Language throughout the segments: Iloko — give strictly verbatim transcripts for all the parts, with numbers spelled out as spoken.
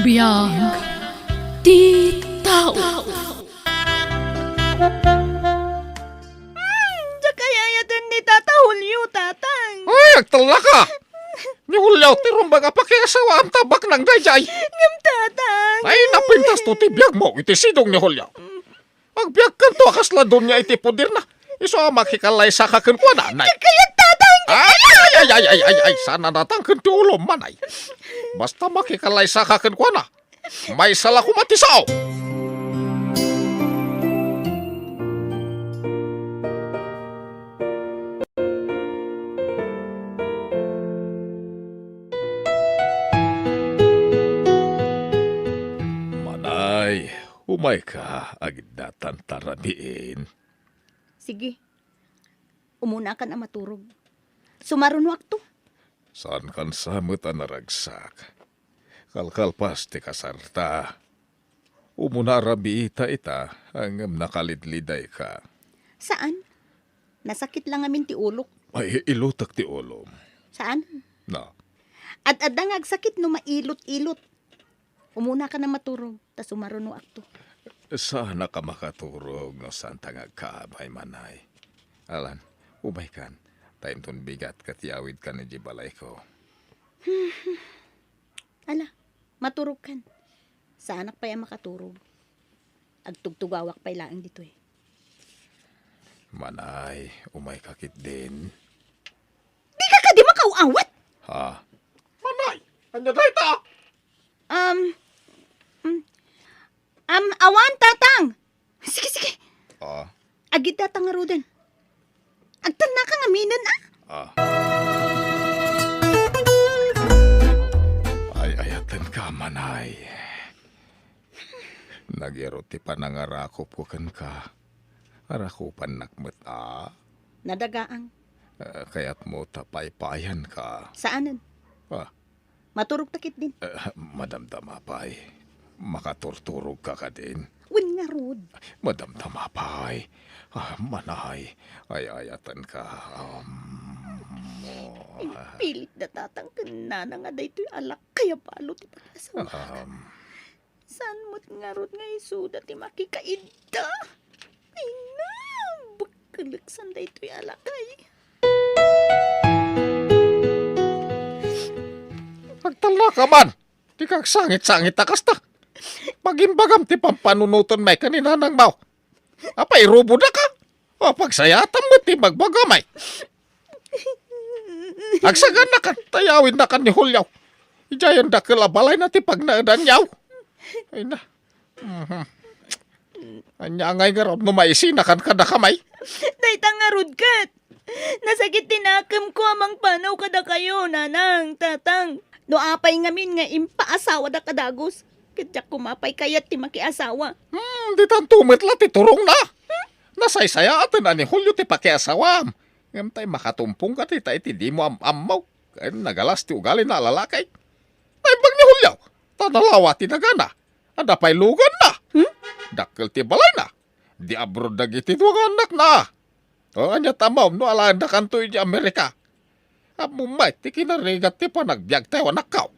Biag ti tao. Hmm, diak ay-ayaten ni Tata Julio, Tatang. Ay, agtella ka! Ni Julio ti rumbeng a pakiasawaam ta baknang daydiay. Ngem, Tatang. Ay, napintas to ti biagmo iti sidong ni Julio. Agbiagkanto a kasla donia iti poderna. Isu a makikalaysaka kenkuana, nay. Kayat, Tatang! Ay, ay, ay, ay, ay, ay, ay, saan a natangken ti ulom, manay. Basta makikalaysaka kenkuana, maysa la koma ti sao. Manay, umayka, agidatan ta rabiin. Sige. Umunakan a maturog. Sumarunoakto. Saankan sa met a naragsak. Kalkalpas ti kasarta. Umuna a rabiita ita, ngem nakalidlidayka. Saan? Nasakit la ngamin ti ulok. Ay, ilutek ti ulom. Saan? Na. Ad-adda nga agsakit no mailot-ilot. Umunakan a maturog, ta sumarunoakto. Saanak a makaturog no saanta nga agkaamay, manay. Alan, umaykan, ta inton bigat ket yawidkan idiay balayko. Ala, maturogkan. Saanak pay a makaturog. Agtugtugawak pay laeng ditoy. Manay, umayka ketdin. Dika kadi makaaw-awat? Ha? Manay, ania dayta? Um, mm, um, awan, Tatang. Sige, sige. Ah. Agiddatang ngaruden. Agtennaka ngaminen, a? Ah. Ay-ayatenka, manay. Nagyaro ti panangarakupko kenka. Arakupannak met, a? Nadagaang. Ah, kayatmo ta paypayanka. Saanen? Ah. Maturogta ketdin. Eh, madamdama pay. Makaturturogka kadin? Wen ngarud. Madamdama pay. Ah, manay, ay-ayatenka. Um, oh. Impilit da Tatang ken Nana nga daytoy a lakkay a balo ti pakiasawa. Um. Saan met ngarud nga isuda ti makikaidda? Ay na, bakkelek san daytoy a lakay. Agtellaka man! Dika agsangit-sangit a kasta. Pagimbagam ti pampanunoten may ken ni Nanang Mao. Apay, irubodak a? O, pagsayaatam met ti ibagbagam ay. Agsaganakan, ta yawidnakan ni Julio. Idiay dakkel a balayna ti pagnaedanyo. Ay na. Mhm. Ania ngay ngarud no maisinakan kadakami? Dayta ngarud ket. Nasakit ti nakemko a mangpanaw kadakayo, Nanang, Tatang. No apay ngamin nga impaasawadak a dagus, ket diak koma pay kayat ti makiasawa. Hmm, ditanto met la ti turongna. Nasaysayaaten a ni Julio ti pakiasawam. Ngem tay makatumpongka dita iti dimo am-ammo ken nagalas ti ugalina a lalaki. Naimbag ni Julio, ta nalawa ti nagana. Adda pay luganna. Hmm? Dakkel ti balayna. Di abroad dagiti dua nga annakna. O, ania ti ammom no alaendakanto idiay Amerika? Ammom met ti kinarigat ti panagbiagtayo, anakko.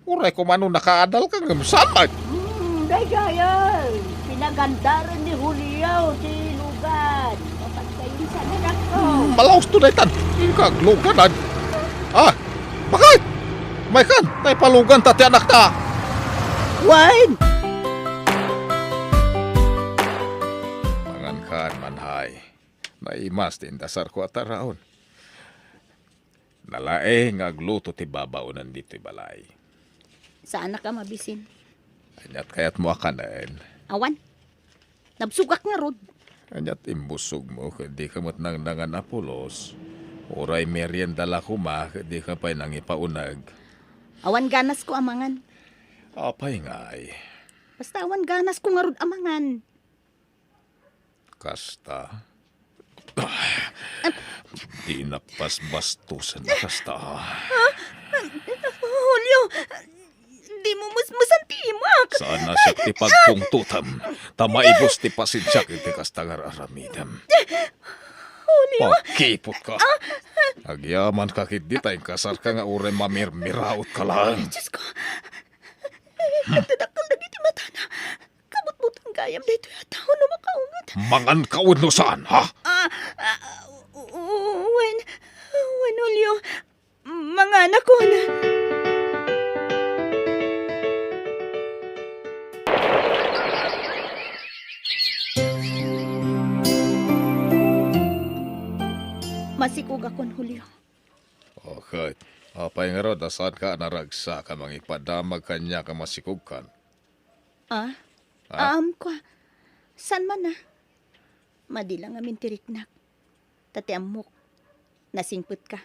Uray koma no nakaadalka ngem saan met. Hmm, daydiay, pinagandaren ni Julio ti lugan. Mapagkayinsan, anakko. Hmm, malaus to daytan. Ika agluganan. Ah, bakit? Maykan, ta ipaluganta ti anakta. Wen! Mangankan, manay. Naimas ti indasarko a taraon. Nalaing nga agluto ti babaonan ditoy balay. Saanak a mabisin. Aniat kayatmo a kanen? Awan. Nabsogak ngarud. Aniat imbusogmo ket dika met nangnangan a pulos? Uray merienda la koma ket dika pay nangipauneg. Awan ganasko a mangan. Apay ngay? Basta awan ganasko ngarud a mangan. Kasta? Ah, dinak basbastosen a kasta. Julio, dimo mesmesan ti imak. Saan a siak ti pagpungtotam, ta maibus ti pasensiak iti kasta nga ar-aramidem. Julio. Pakiputka. Agyamanka ketdi ta inkasarka nga uray mamirmiraotka laeng. Diosko. Agdadakkel dagiti matana. Kabutbuton gayam daytoy a tao no makaunget. Manganka wenno saan, ha? Ah, ah, u-, u-, wen, wen, Julio. Manganakon. Masikogakon, Julio. O, ket apay ngarud a saanka a naragsak a mangipadamag kaniak a masikogkan? Ah? Ah? Aamko. Saan man a? Madi la ngamin ti riknak. Ta ti ammok, nasingpetka.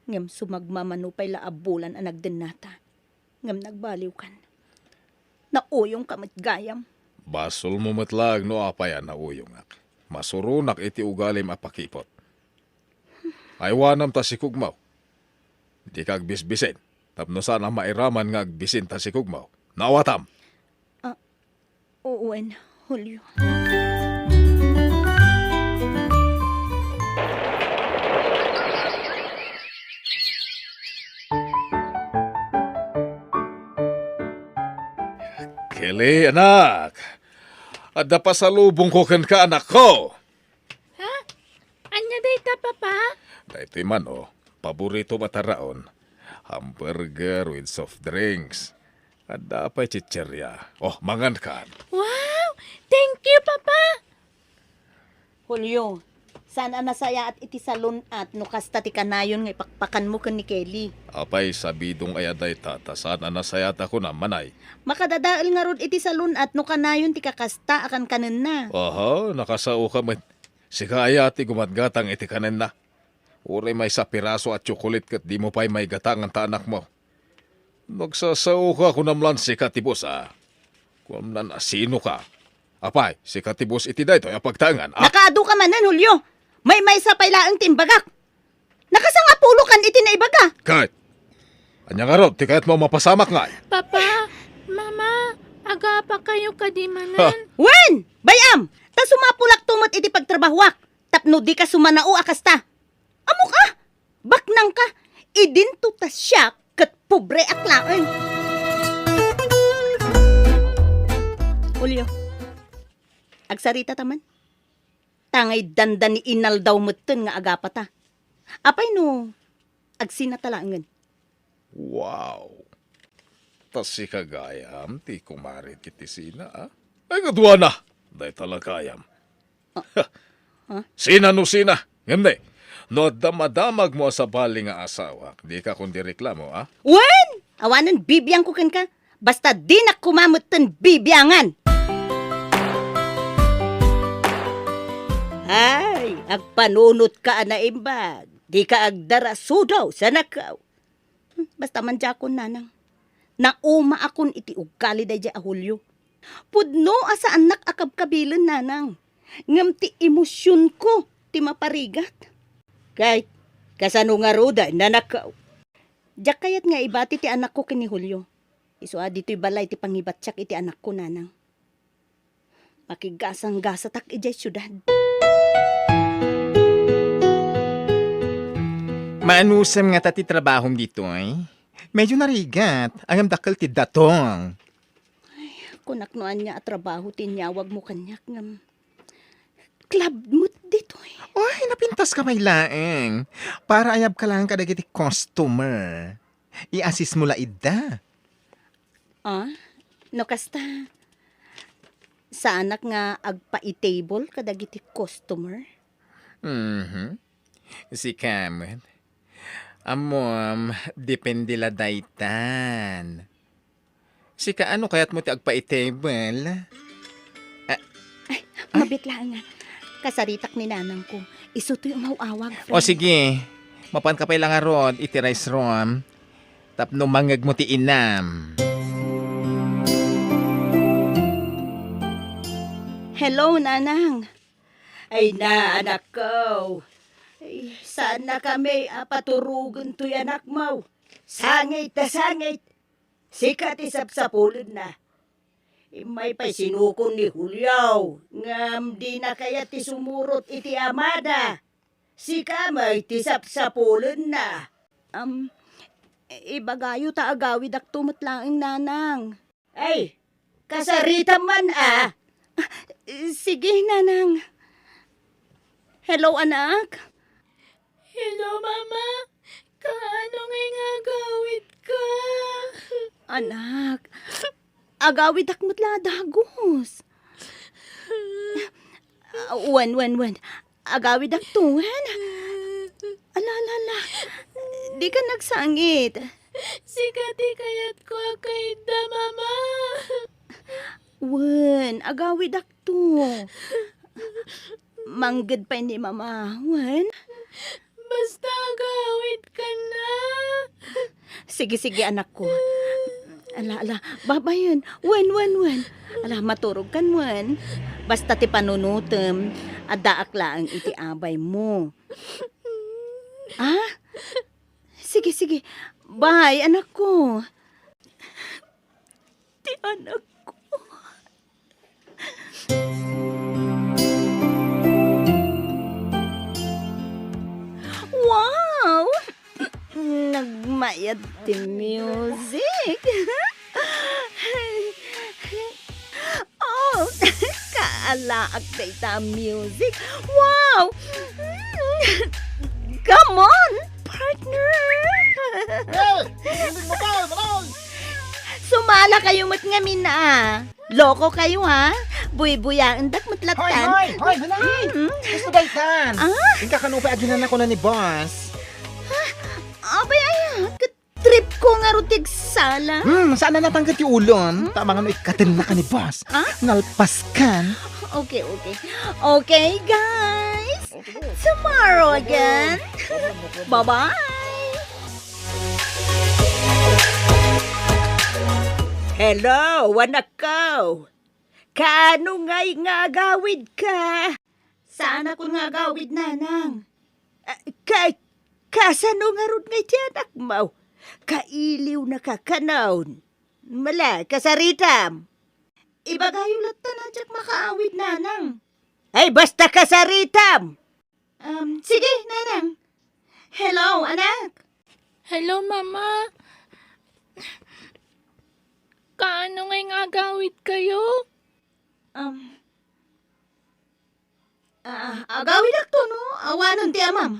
Ngem sumagmamano pay la a bulan a nagdennata. Ngem nagbaliwkan. Nauyongka met gayam. Basolmo met laeng no apay a nauyongak. Masuronak iti ugalim a pakipot. Aywanam ta sikogmo. Dika agbisbisin. Tapno saan a mairaman nga agbisin ta sikogmo. Naawatam. Ah, wen, Julio. Kelly, anak. Adda pasalubongko kenka, anakko. Ha? Ania dayta, Papa? Daytoy man, o, paboritom a taraon. Hamburger with soft drinks. Adda pay chicheria. O, mangankan. Wow! Thank you, Papa! Julio, saan a nasayaat iti salun-at no kasta ti kanayon nga ipakpakanmo ken ni Kelly? Apay, sabidong aya dayta, ta saan a nasayaat a kunam, manay. Makadadael ngarud iti salun-at no kanayon ti kakasta a kankanenna. Aha, nakasaoka met. Sika aya ti gumatgatang iti kanenna. Uray maysa a piraso a tsokolit ket dimo pay maigatangan ta anakmo. Nagsasaoka, kunam lan sika ti boss, a. Kunam lan a sinoka. Apay, sika ti boss iti daytoy a pagtaengan, a? Nakaadu ka manen, Julio. Maymaysa pay laeng ti imbagak. Nakasangapulokan iti naibaga. Ket, ania ngarud ti kayatmo a mapasamak ngay? Papa, Mama, agapakayo kadi manen? Ha? Wen! Bay-am! Ta sumapulakto met iti pagtrabahoak. Tapno dika sumanao a kasta. Ammok a, baknangka, idinto ta siak ket pobreak laeng. Julio, agsaritata man. Ta ngay dandani inaldaw metten nga agapata. Apay no agsinata laengen? Wow! Ta sika gayam ti kumarit iti sina, a? Ay, kaduana! Dayta la gayam. Ah. Ha? Sina no sina? Ngem ne, no adda madamagmo a sabali nga asawak, dika kundi reklamo, a? Wen! Awanen bibiangko kenka. Basta dinak koma metten bibiangan. Ay, agpanunotka a naimbag. Dika agdarasudaw, sanakaw. Hmm, basta man diakon, nanang. Naumaakon iti ugali daydiay a Julio. Pudno a saannak a kabkabilen, nanang. Ngem ti emosionko ti maparigat. Kay, kasano ngaruden, nanakaw? Diak kayat nga ibati ti anakko ken ni Julio. Isu a ditoy balay ti pangibatiak iti anakko, nanang. Makigasanggasatak idiay siudad. Maanusem ngata ti trabahom ditoy? Medyo narigat, ngem dakkel ti datong. Ay, kunak no ania a trabaho ti inyawagmo kaniak, ngem club met ditoy. Ay, napintaska pay laeng. Para ayabka laeng kadagiti customer. I-assist mo la ida. Ah, no kasta, saanak nga agpaitable kadagiti customer? Mhm. Sika met. Ammom, depende la daytan. Sika, ano kayatmo ti agpaitable? Ah. Ay, mabit laeng a. Kasaritak ni nanangko. Isu toy umaw-awag, friend. O sige, mapanka pay la ngarud iti rice room tapno mangngegmo ti inam. Hello, nanang. Ay na, anakko. Ay, saannakami a paturogen toy anakmo. Sangit ta sangit. Sika ti sapsapulenna. Immay pay sinukon ni Julio, ngem dina kayat ti sumurot iti amana. Sika met ti sapsapulenna. Am, ibagayo ta agawidakto met laeng, nanang. Ay, kasaritam man a. Ah, sige, Nanang. Hello, anak. Hello, Mama. Kaano ngay nga agawidka? Anak, agawidak met la a dagus. Ah, wen, wen, wen. Agawidakto, wen. Ala, ala, ala. Dika nagsangit. Sika ti kayatko a kaidda, Mama. Wen, agawidakto. Mangged pay ni Mama, wen? Basta agawidkan a. Sige, sige, anakko. Ala, ala, babayen. Wen, wen, wen. Ala, maturogkan, wen. Basta ti panunotem, addaak laeng iti abaymo. Ah? Sige, sige. Bye, anakko. Ti anakko. Wow! Nagmayat ti music. Oh, kaalaak dayta a music. Wow! Come on, partner! Hey! Hindi mo ba, Manong? Sumala kayo met ngamin, ah. Loko kayo, ha? Buybuyaendak met lattan. Hoy, hoy, hoy, Manong! Mm. Gusto daytan? Ah? Inka kano pay aginana ko na ni boss. Ah, abay, ay, ah, ket trip ko nga rutig sala. Hmm, saan na natanggat yung ulo? Hmm? Tama nga no, ikaten na ka ni boss. Ah? Nalpas kan. Okay, okay. Okay, guys. Tomorrow again. Bye-bye. Hello, anak ko. Kaano ngay nga agawidka? Saanakon nga agawid, Nanang. Ah, ka-, kasano ngarud ngay ti anakmo? Kailiwnaka kanon. Mala, kasaritam. Ibagayo latta a diak makaawid, Nanang. Ay, basta kasaritam! Um, sige, Nanang. Hello, anak. Hello, Mama. Kaano ngay nga agawidkayo? Um, ah, agawidakto, no? Awanen ti amam.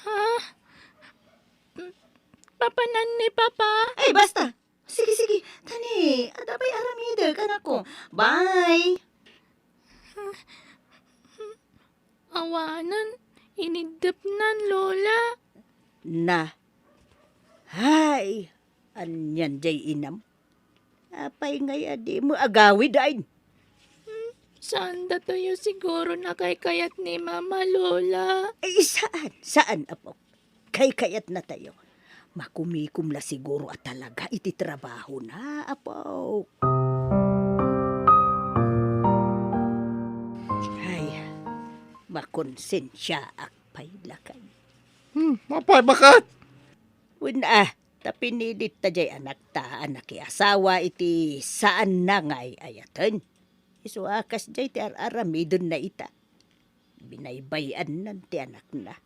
Ha? Papanan ni Papa? Ay, basta. Sige, sige. Tani, adda pay aramidek, anakko. Bye. Awanen, iniddepnan, Lola. Na. Hay, anian jay inam? Apay ngay a dimo agawid, ay? Hmm, saan datoyo siguro nakaykayat ni Mama, Lola? Ay, saan? Saan, apo? Kaykayatnatayo. Makumikom la siguro a talaga iti trabahona, apo. Ay, makonsensiaak pay, lakay. Hmm, apay, baket? Wen a, ta pinilit ta jay anakta a nakiasawa iti saanna nga ay-ayaten. Isu a kasjay ti ar-aramidenna ita. Binaybay-annan ti anakna.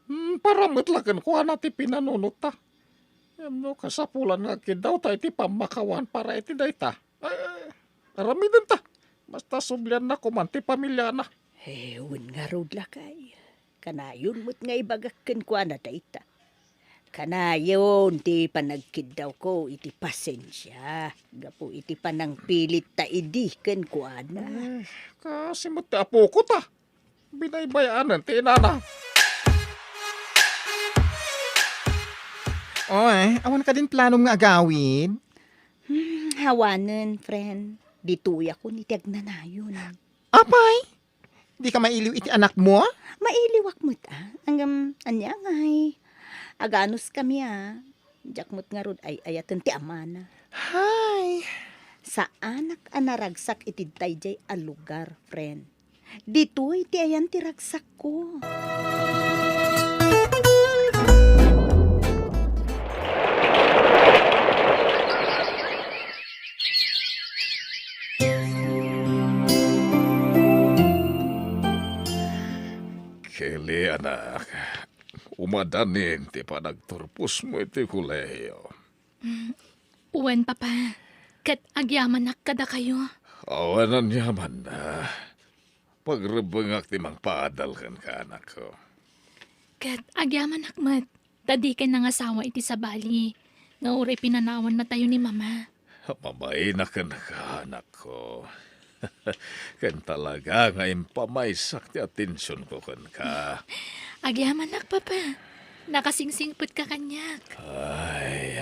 Hmm, para met la kenkuana ti pinanunotta. Ngem no kasapulan nga agkiddawta iti pammakawan para iti dayta, eh, aramidenta. Basta sublianna koman ti pamiliana. Eh, wen ngarud, lakay. Kanayon met nga ibagak kenkuana dayta. Kanayon ti panagkiddawko iti pasensia gapu iti panangpilitta idi kenkuana. Eh, kasi met ti apoko ta. Binaybay-anen ti inana. Oy, awan kadin planom nga agawid? Hmm, awanen, friend. Ditoyakon iti agnanayon. Apay? Dika mailiw iti anakmo? Mailiwak met, a. Ngem, ania ngay? Aganuskami, a. Diak met ngarud ay-ayaten ti amana. Hay! Saanak a naragsak iti daydiay a lugar, friend. Ditoy ti ayan ti ragsakko. Kelly, anak, umadanin ti panagturposmo iti kolehiyo. Mm, Wen, Papa, ket agyamanak kadakayo. Awan aniamanna. Pagrebbengak ti mangpaadal kenka, anakko. Ket agyamanak met, ta dikay nangasawa iti sabali, nga uray pinanawannatayo ni Mama. Mabainak kenka, anakko. Ken talaga nga impamaysak ti atensionko kenka. Agyamanak, Papa. Nakasingsingpetka kaniak. Ay.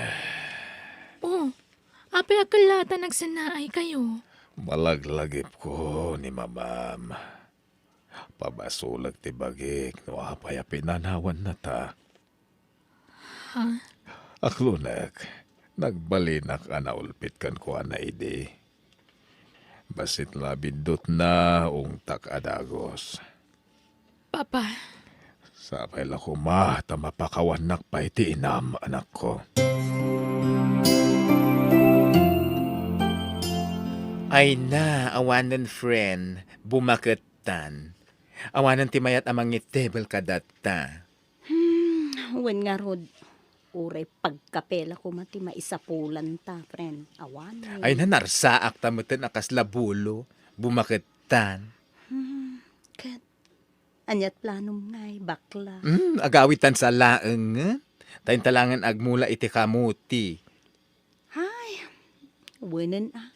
Oh, apay a kella ta nagsennaaykayo? Malaglagipko ni Mamam. Pabasolek ti bagik no apay a pinanawannata. Ha? Aklonek, nagbalinak a naulpit kenkuana idi. Bassit la biddutna ungtak a dagus. Papa. Sapay la koma ta mapakawannak pay ti inam, anakko. Ay na, awanen friend, bumakettan. Awanen ti mayat a mangitebel kadatta. Hmm, wen ngarud, uray pagkape la koma ti maisapulanta, friend. Awanen. Ay, nanarsaak ta meten a kasla bulo, bumakettan. Hmm, ket, aniat planom ngay, bakla? Hmm, agawidtan sa laengen. Ta inta laengen agmula iti kamuti. Hay, wenen a.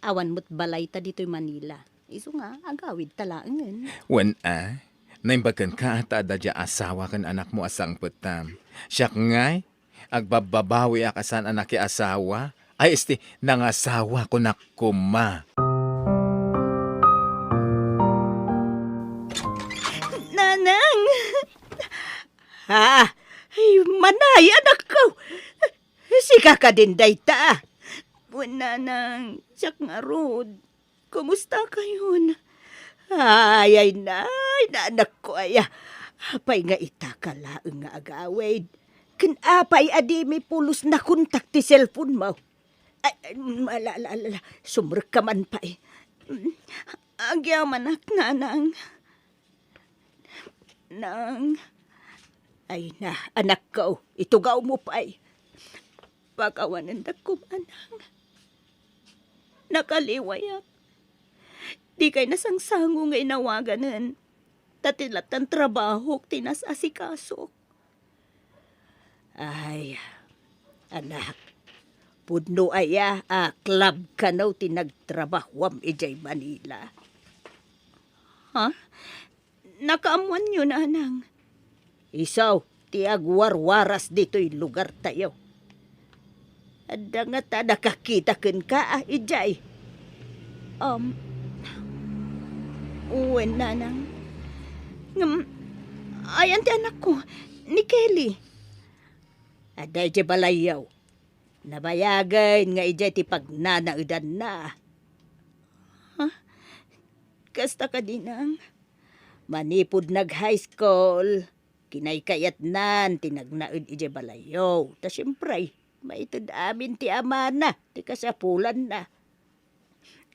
Awan met balayta ditoy Manila. Isu nga, agawidta laengen. Wen a, naimbag kenka ta adda dia asawa ken anakmo a sangpettam. Siak ngay, agbabbabawiak a saan a nakiasawa. Ay, esti, nangasawa, kunak koma. Nanang! Ha? Ay, manay, anakko! Sika kadin dayta? Wen, nanang, siak ngarud. Kumustakayon? Ay, ay, nay, nanakko aya. Apay nga itaka laeng nga agawid? Ken apay a dimi pulos nakontak ti cellphone mo? Ay, ay, ala, ala, ala, ala. Sumrekka man pay. Mm, agyamanak, nanang. Nang, ay na, anakko, itugawmo pay. Pakawanendak koma, nang. Nakaliwayak. Dikay nasangsango nga inawaganen. Ta ti lattan trabahok ti nas-asikasok. Ay, anak, pudno aya a club kano ti nagtrabahuam idiay Manila? Ha? Nakaammoanyo, nanang? Isu ti agwarwaras ditoy lugartayo. Adda ngata nakakita kenka a idiay? Um, wen, nanang. Ngem, ayan ti anakko, ni Kelly? Adda idiay balayyo. Nabayagen nga idiay ti pagnanaedanna. Ha? Kasta kadi, nang? Manipud nag-high school, kinaykayatnan ti nagnaed idiay balayyo. Ta siempre, maited amin ti amana ti kasapulanna.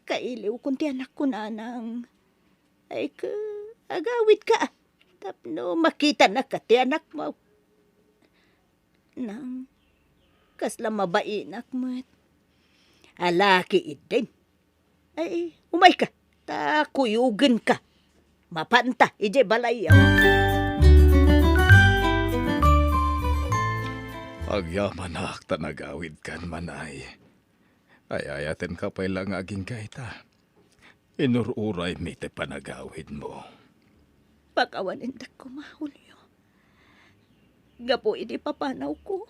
Kailiwkon ti anakko, nanang. Ay, ka, agawidka tapno makitanaka ti anakmo. Nang, kasla mabainak met. Alaki idin. Ay, umayka, ta kuyogenka. Mapanta idiay balayyo. Agyamanak ta nagawidkan, manay. Ay-ayatenka pay la nga agingga ita. Inur-uraymi ti panagawidmo. Pakawanendak koma, Julio. Gapu iti papanawko,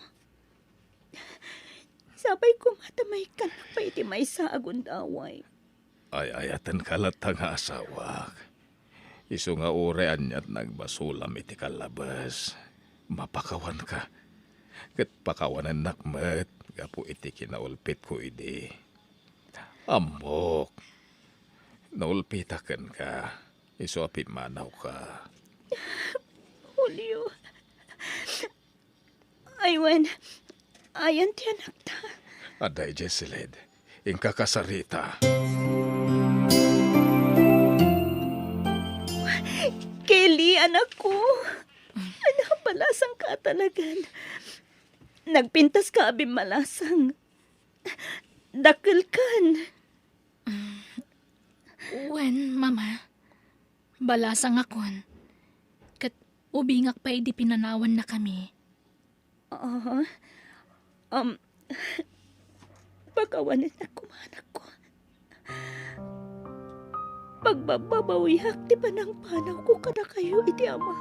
sapay koma ta maikkannak pay iti maysa a gundaway. Ay-ayatenka latta nga asawak. Isu nga uray aniat nga agbasolam iti kallabes, mapakawanka. Ket pakawanennak met gapu iti kinaulpitko idi. Ammok, naulpitak kenka, isu a pimmanawka. Julio. Ay, wen, ayan ti anakta. Adda idiay siled. Inka kasarita. Kelly, anakko. Ania, balasangka talagan. Nagpintaska a bimmalasang. dakkelkan. Wen, Mama. Balasangakon. Ket ubingak pay idi pinanawannakami. Ah, um, pakawanennak koma, anakko. Pagbabbabawiak ti panangpanawko kadakayo iti Ama.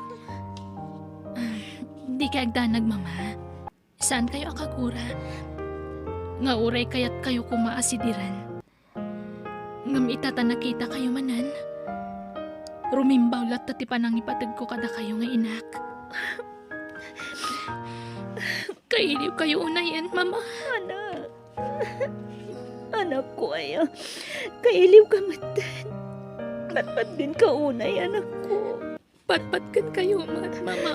Ah, dikay agdanag, Mama. Saankayo a kagura nga uray kayatkayo koma a sidiren. Ngem ita ta nakitakayo manen, rumimbaw latta ti panangipategko kadakayo nga inak. Kailiwkayo unayen, Mama. Anak. Anakko aya, kailiwka metten. Patpatgenka unay, anakko. Patpatgenkayo met, Mama.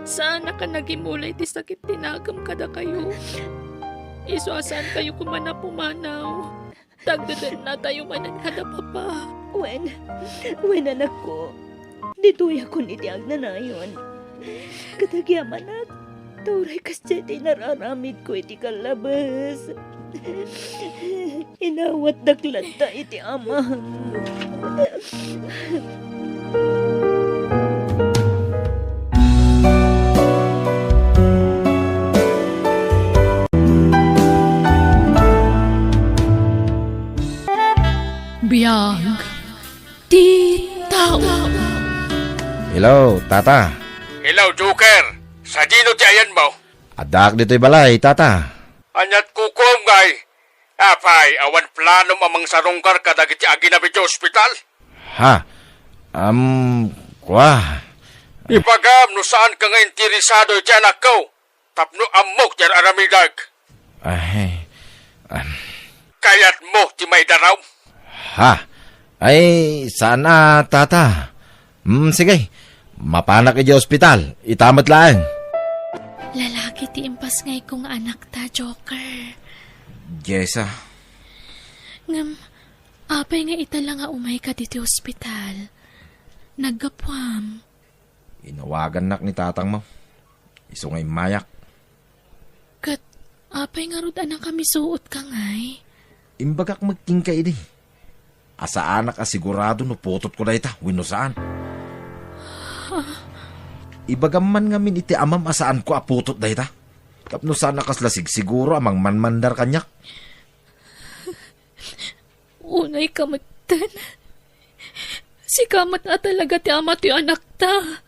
Saanak a nagimula iti sakit ti nakem kadakayo. Isu a saankayo koma a pumanaw. Tagdedennatayo manen kada Papa. Wen, wen, anakko. Ditoyakon iti agnanayon. Ket agyamanak, ta uray kasdiay ti inar-aramidko iti kallabes. Inawatdak latta iti Ama. Biag ti tao. Hello, Tata. Hello, Joker. Sadino ti ayanmo? Addaak ditoy balay, Tata. Ania't kukuam ngay? Apay, awan planom a mangsarungkar kadagiti aginam iti ospital? Ha? Am, kua. Ibagam no saanka nga interesado iti anakko tapno ammok ti ar-aramidek. Ay, am. Kayatmo ti maidaraw? Ha? Ay, saan a, Tata. Hmm, sige. Mapanak idiay ospital. Ita met laeng. Lalaki ti impasngayko nga anakta, Joker. Jessa. Ngem, apay nga ita la nga umayka ditoy ospital? Naggapuam. Inawagannak ni tatangmo. Isu nga immayak. Ket apay ngarud a nakamisuotka ngay? Imbagak met kenka idi a saanak a sigurado no putotko dayta wenno saan. Ibagam man ngamin iti amam a saanko a putot dayta, tapno saan a kasla sigsiguro a mangmanmandar kaniak. Unayka metten. Sika met a talaga ti ama ti anakta.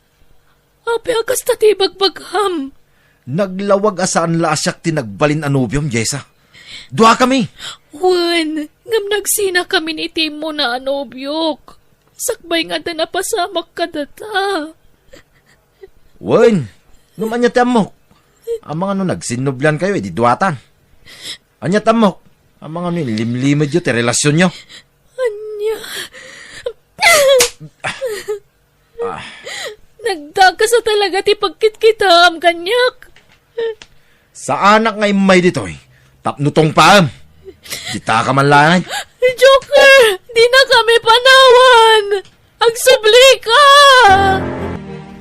Apay a kasta ti ibagbagam? Naglawag a saan la a siak ti nagbalin a nobiom, Jessa. Duakami. Wen, ngem nagsinakamin iti immuna a nobiok. Sakbay nga adda napasamak kadata. Wen, ngem ania ti ammok? Amangan no nagsinnobliankayo idi duatan. Ania ti ammok? Amangan no inlimlimedyo ti relasionyo? Ania? Ah. Nagdakas a talaga ti pagkitkitaam kaniak. Saanak nga immay ditoy tapno tungpaem. Ditaka man laeng. Joker, dinakami panawan. Agsublika!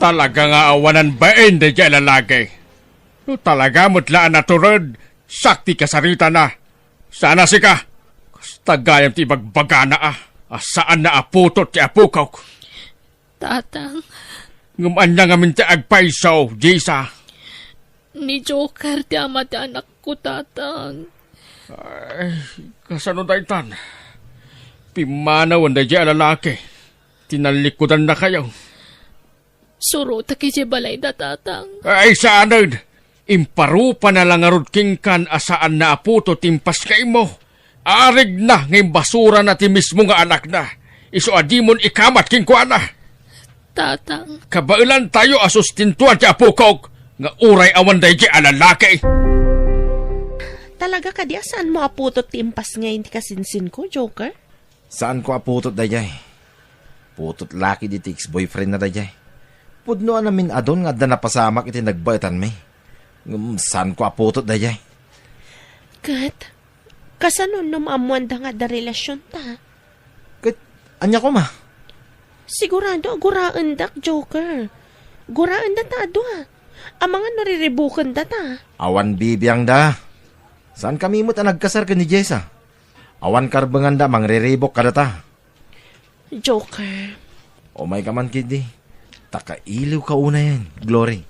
Talaga nga awanan bain daydiay a lalaki. No talaga met la a natured, sakti kasaritana. Saan a sika, kasta gayam ti ibagbagana a, a saanna a putot ti apokok. Tatang. Ngem ania ngamin ti agpayso, Jessa? Ni Joker ti ama ti anakko, Tatang. Ay, kasano daytan? Pimmanawen daydiay a lalaki ti nallikudannakayo. Surotek idiay balayda, Tatang. Ay, saanen! Imparupana la ngarud kenkan a saanna a putot ti impasngaymo. Arigna nga imbasurana ti mismo nga anakna. Isu a dimon ikamat kenkuana. Tatang. Kabaelantayo a sustintuan ti apokok nga uray awan daydiay a lalaki. Talaga kadi a saanmo a putot ti impasngay ti kasinsinko, Joker? Saanko a putot daydiay. Putot la ketdi ti ex-boyfriendna daydiay. Pudno a namin-adun nga adda napasamak iti nagbaetanmi. Ngem saanko a putot daydiay. Ket, kasano no maammoanda nga adda relasionta? Ket, ania koma? Sigurado a guraendak, Joker. Guraendata a dua. Amangan no riribukendata. Awan bibiangda. Saankami met a nagkasar ken ni Jessa. Awan karbenganda a mangriribuk kadata. Joker. Umayka man ketdi. Ta kailiwka unayen, Glory.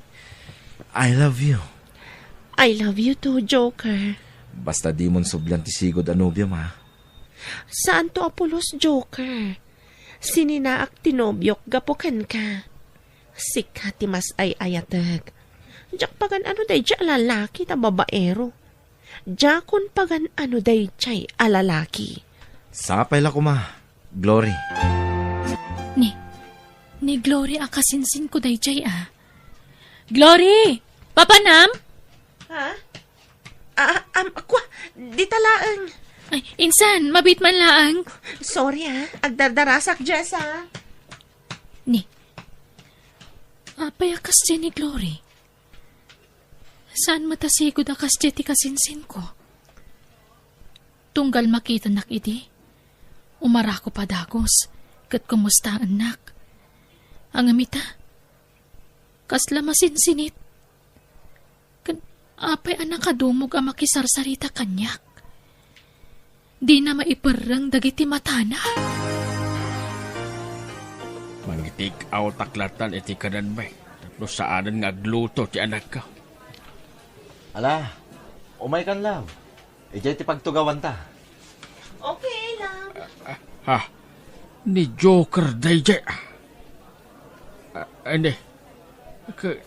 I love you. I love you too, Joker. Basta dimon sublian ti sigud a nobiom, ha? Saanto a pulos, Joker. Sininaak ti nobiok gapu kenka. Sika ti mas ay-ayatek. Diak pagan-ano daydiay a lalaki ta babaero. Diakon pagan-ano daydiay a lalaki. Sapay la koma, Glory. Ni, ni Glory a kasinsinko daydiay a. Glory! Papanam? Ha? Ah, am, kwa, dita laeng. Ay, insan, mabiit man laeng. Sorry, ha. Agdardarasak, Jessa. Ni, apay a kasdiay ni Glory? Saan met a sigud a kasdiay ti kasinsinko? Tunggal makitanak idi, umarako padagus, ket kumustaennak. Ngem ita, kasla masinsinit. Ken apay a nakadumog a makisarsarita kaniak? Dina maiperreng dagiti matana. Mangitikaw tak latta iti kanenmi, tapno saanen nga agluto ti anakko. Ala, umaykan, love. Idiay ti pagtugawanta. Okay, love. Ha? Ni Joker daydiay. Ah, ania, ka-,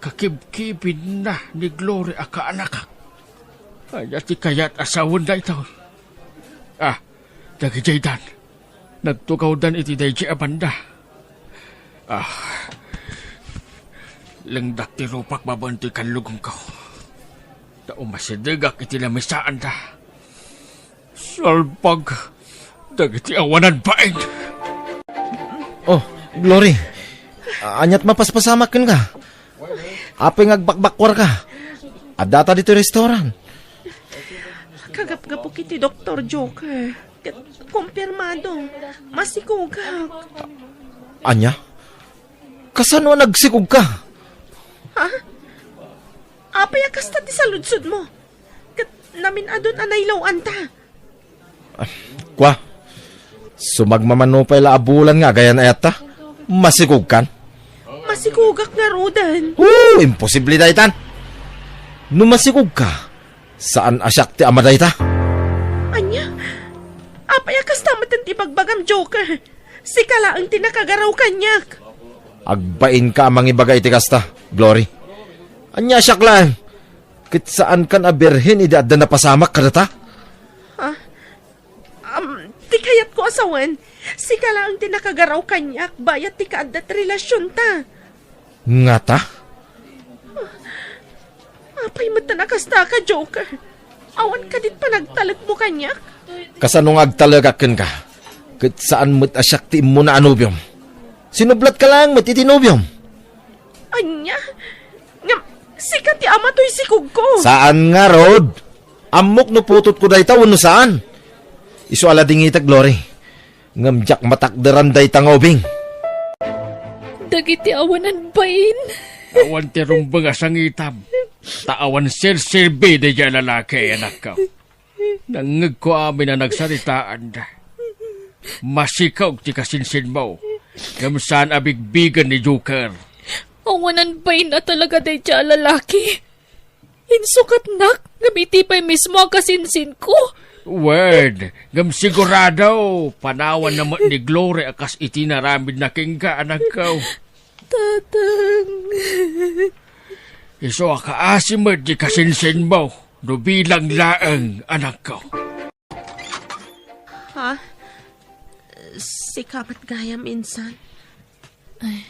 kakibkibinna ni Glory a kaanakak. Ania ti kayat a sawen daytoy? Ah, dagidaydan. Nagtugawdan iti daydiay a banda. Ah, lengdak ti rupak babaen toy kallugomko. Ta umasidegak iti lamisaanda. Salbag dagiti awanan bain. Oh, Glory. Aniat mapaspasamak kenka? Apay nga agbakbakkuarka? Addata ditoy restaurant. Kagapgapok iti Doktor Joker. Ket kumpirmado, masikogak. Ania? Kasano a nagsikogka? Ha? Apay a kasta ti saludsodmo? Ket namin-adun a nailaw-anta. Ah, kwa, sumagmamano pay la a bulan nga agayan ayatta? Masikogkan? Masikogak ngaruden. Oh, imposible daytan. No masikogka, saan a siak ti ama dayta? Ania? Apay a kasta met ti ibagbagam, Joker? Sika laeng ti nakagaraw kaniak. Agbainka a mangibaga iti kasta, Glory. Ania siak laeng? Ket saankan a birhen idi adda napasamak kadata? Ha? Am, ti kayatko a sawen, sika laeng ti nakagaraw kaniak bayat ti kaadda ti relasionta. Ngata? Apay met a nakastaka, Joker? Awan kadit panagtalekmo kaniak? Kasano nga agtalekak kenka? Ket saan met a siak ti immuna a nobiom. Sinublatka laeng met iti nobiom. Ania? Ngem, sika ti ama toy sikogko. Saan ngarud? Ammok no putotko dayta wenno saan. Isu a ladingitek, Glory. Ngem diak matakderan dayta nga ubing. Dagiti awanan bain. Awan ti rumbeng a sangitam. Ta awan serserbi daydiay a lalaki, anakko. Nangngegko amin a nagsaritaanda. Masikog ti kasinsinmo. Ngem saan a bigbigen ni Joker. Awanan bain a talaga daydiay a lalaki. Insukatnak, ngem iti pay mismo a kasinsinko. Wen, ngem sigurado, panawanna met ni Glory a kas iti naramidna kenka, anakko. Tatang. Isu a kaasi met ti kasinsinmo, no bilang laeng, anakko. Ha? Sika met gayam, insan? Ay,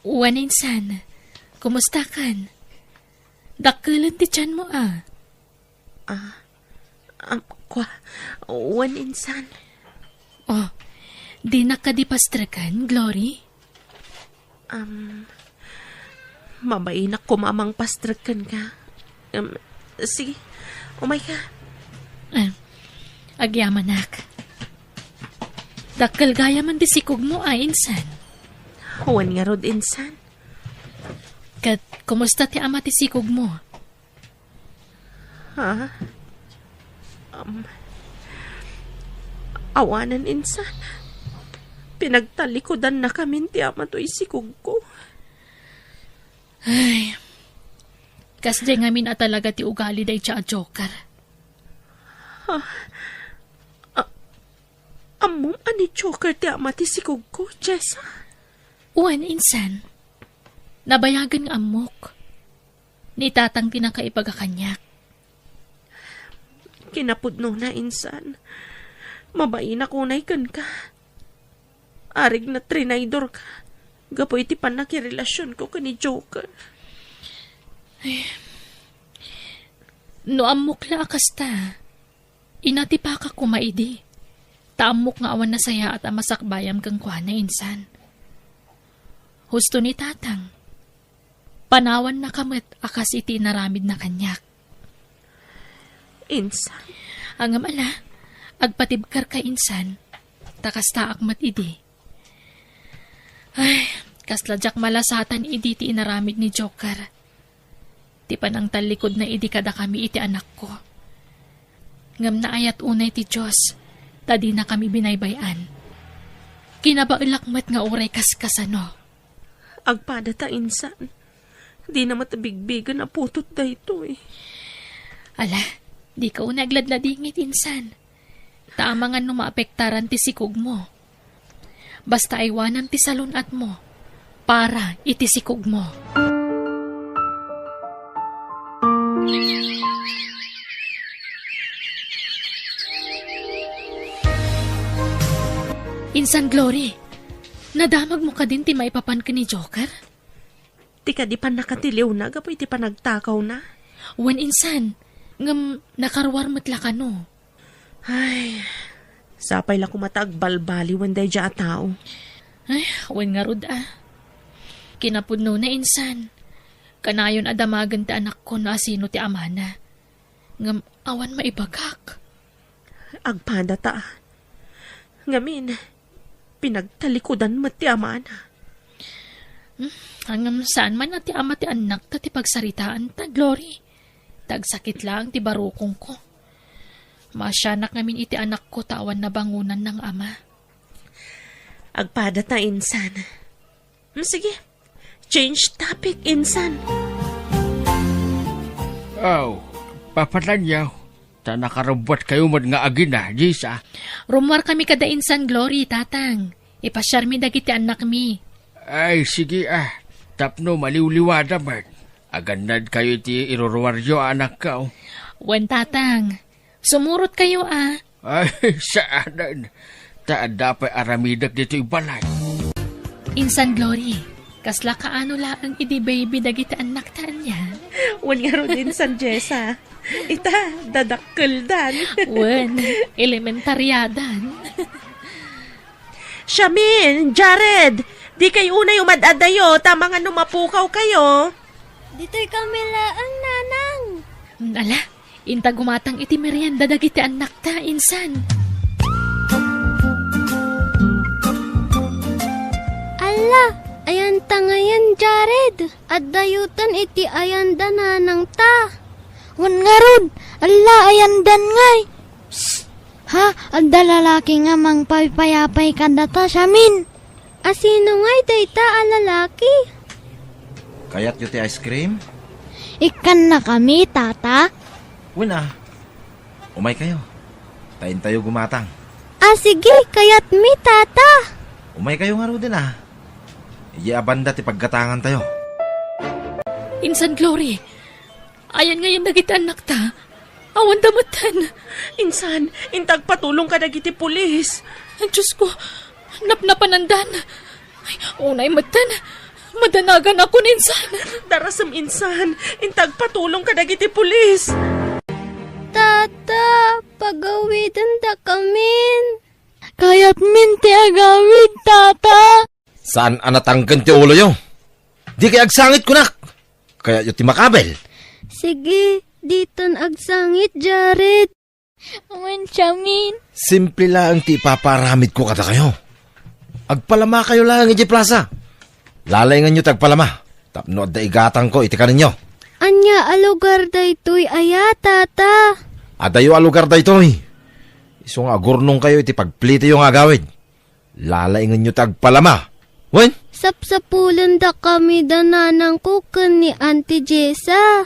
wen, insan. Kumustakan? Dakkelen ti tianmo, a. Ah, am, kwa, wen, insan. Oh, dinak kadi pastreken, Glory? Am, mabainak koma a mangpastrek kenka. Am, sige, umayka. Ah, agyamanak. Dakkel gayamen ti sikogmo a, insan. Wen ngarud, insan. Ket kumusta ti ama ti sikogmo? Ha? Am, awanen insan. Pinagtallikudannakamin ti ama toy sikugko. Ay, kasdiay ngamin a talaga ti ugali dayta a joker. Ha? A-, ammom a ni joker ti ama ti sikugko, Jessa? Wen, insan. Nabayagen nga ammok. Ni tatang ti nakaibaga kaniak. Kinapudnona, insan. Mabainak unay kenka. Arigna trinaydorka gapu iti pannakirelasionko ken ni Joker. Ay, no ammok la a kasta, inatipaka koma idi. Ta ammok nga awan nasayaat a masakbayam kenkuana, insan. Husto ni tatang. Panawannaka met a kas iti inaramidna kaniak. Insan. Ngem ala, agpatibkerka insan, ta kastaak met idi. Ay, kasla diak malasatan idi ti inaramid ni Joker. Ti panangtallikudna idi kadakami iti anakko. Ngem naayat unay ti Dios, ta dinakami binaybay-an. Kinabaelak met nga uray kaskasano. Agpadata insan. Dina met bigbigen a putot daytoy. Ala, dika unay agladladingit insan. Ta amangan no maapektaran ti sikugmo. Basta aywanam ti salun-atmo para iti sikugmo. Insan Glory, nadamagmo kadin ti maipapan ken ni Joker? Ti kadi pannakatiliwna gapu iti panagtakawna? Wen insan, ngem nakaruar met la kano. Ay, sapay la koma ta agbalbaliwen daydiay a tao. Ay, wen ngarud a. Kinapudnona insan. Kanayon a damagen ti anakko no asino ti amana. Ngem awan maibagak. Agpadata. Ngamin, pinagtalikudan met ti amana. Hmm, ngem saan man a ti ama ti annakta ti pagsaritaanta, Glory. Ta agsakit laeng ti barukongko. Maasianak ngamin iti anakko ta awan nabangonanna nga ama. Agpadata insan. Hmm, sige. Change topic, insan. Aw, papatanyo, ta nakarubbuatkayo met nga agina, Jessa. Rummuarkami kada insan Glory, tatang. Ipasiarmi dagiti annakmi. Ay, sige a. Tapno maliwliwada met. Agannadkayo iti iruruaryo a anakko. Wen, tatang. Sumurotkayo a. Ay, saanen. Ta adda pay aramidek ditoy balay. Insan Glory, kasla kaano laeng idi baby dagiti annakta ania? Wen ngarud, insan Jessa. Ita, dadakkeldan. Wen, elementariadan. Shamin, Jared, dikay unay umad-adayo, ta amangan no mapukawkayo. Ditoy kami laeng, nanang. Ala, inta gumatang iti merienda dagiti annakta, insan. Alla, ayanta ngayen, Jared. Addayotan iti ayanda nanangta. Wen ngarud, alla, ayandan ngay. Psst! Ha? Adda lalaki nga mangpaypayapay kadata, Shamin. Asino ngay dayta a lalaki? Kayatyo ti ice cream? Ikkannakami, tata. Wen a. Umaykayo. Ta intayo gumatang. A, sige, kayatmi, tata. Umaykayo ngaruden a. Idiay a banda ti paggatangantayo. Insan Glory, ayan ngayen dagiti annakta. Awanda metten. Insan, inta agpatulong kadagiti pulis. Ay, Diosko, napnapanandan. Ay, unay metten. Madanaganakon, insan. Darasem, insan. Inta agpatulong kadagiti pulis. Tata, pagawidendakamin. Kayatmin ti agawid, tata. Saan a natangken ti uloyo? Dikay agsangit, kunak! Kayatyo ti makabel? Sige, ditan agsangit, Jared. Awan siamin. Simple laeng ti ipapaaramidko kadakayo. Agpalamakayo laeng idiay plasa. Lalainganyo ti agpalama tapno adda igatangko iti kanenyo. Ania a lugar daytoy aya, Tata? Adayo a lugar daytoy. Isu nga agurnongkayo iti pagplitiyo nga agawid. Lalaingenyo ti agpalama. Wen? Sapsapulendakami da nanangko ken ni Auntie Jessa.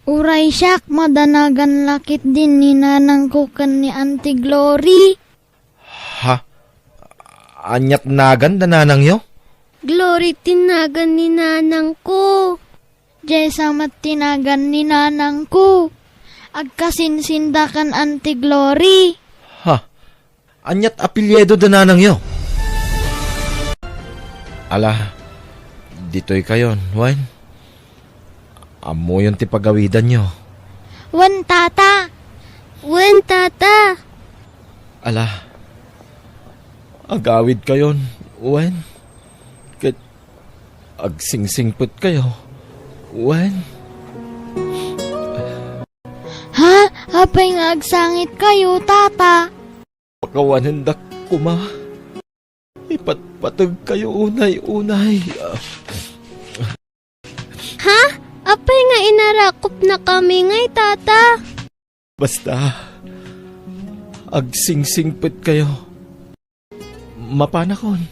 Uray siak, madanagan la ketdin ni nanangko ken ni Auntie Glory. Ha? Aniat nagan da nanangyo? Glory ti nagan ni nanangko. Jessa met ti nagan ni nanangko. Agkasinsinda ken Auntie Glory. Ha? Aniat apelyido da nanangyo? Ala, ditoy kayon, wen? Ammoyon ti pagawidanyo. Wen, Tata. Wen, Tata. Ala, agawid kayon, wen? Ket agsingsingpet kayo, wen? Ha? Apay nga agsangit kayo, Tata? Pakawanendak koma. Ipatpateg kayo unay-unay. Ha? Apay nga inarakopnakami ngay, Tata? Basta, agsingsingpet kayo. Mapanakon.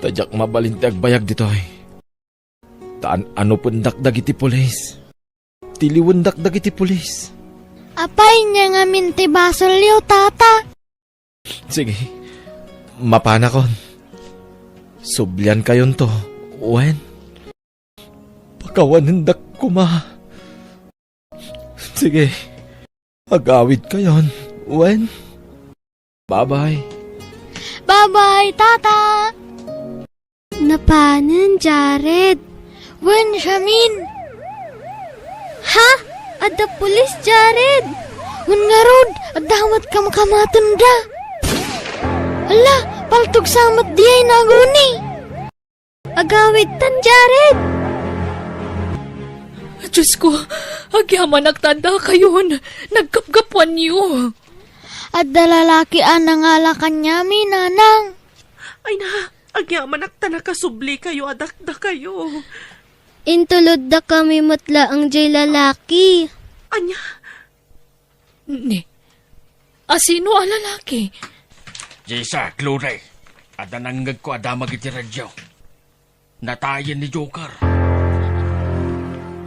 Ta diak mabalin ti agbayag ditoy. Ta an-anopendak dagiti pulis. Tiliwendak dagiti pulis. Apay, ania ngamin ti basolyo, Tata? Sige, mapanakon. Sublian kayonto, wen? Pakawanendak koma. Sige, agawid kayon, wen? Bye-bye. Bye-bye, Tata! Napanen, Jared? Wen, siamin. Ha? Adda pulis, Jared? Wen ngarud, adda met kamkamatenda. Ala, paltog sa met diay naguni. Agawidtan, Jared! Diosko, agyamanak ta addakayon. Nagkapgapuanyo. Adda lalaki a nangala kaniami, nanang. Ay na, agyamanak ta nakasubli kayo a dakdakayo. Intuloddakami met laeng diay lalaki. Ania? Ni, asino a lalaki? Jessa, Glory, adda nangngegko a damag iti radio. Natayen ni Joker.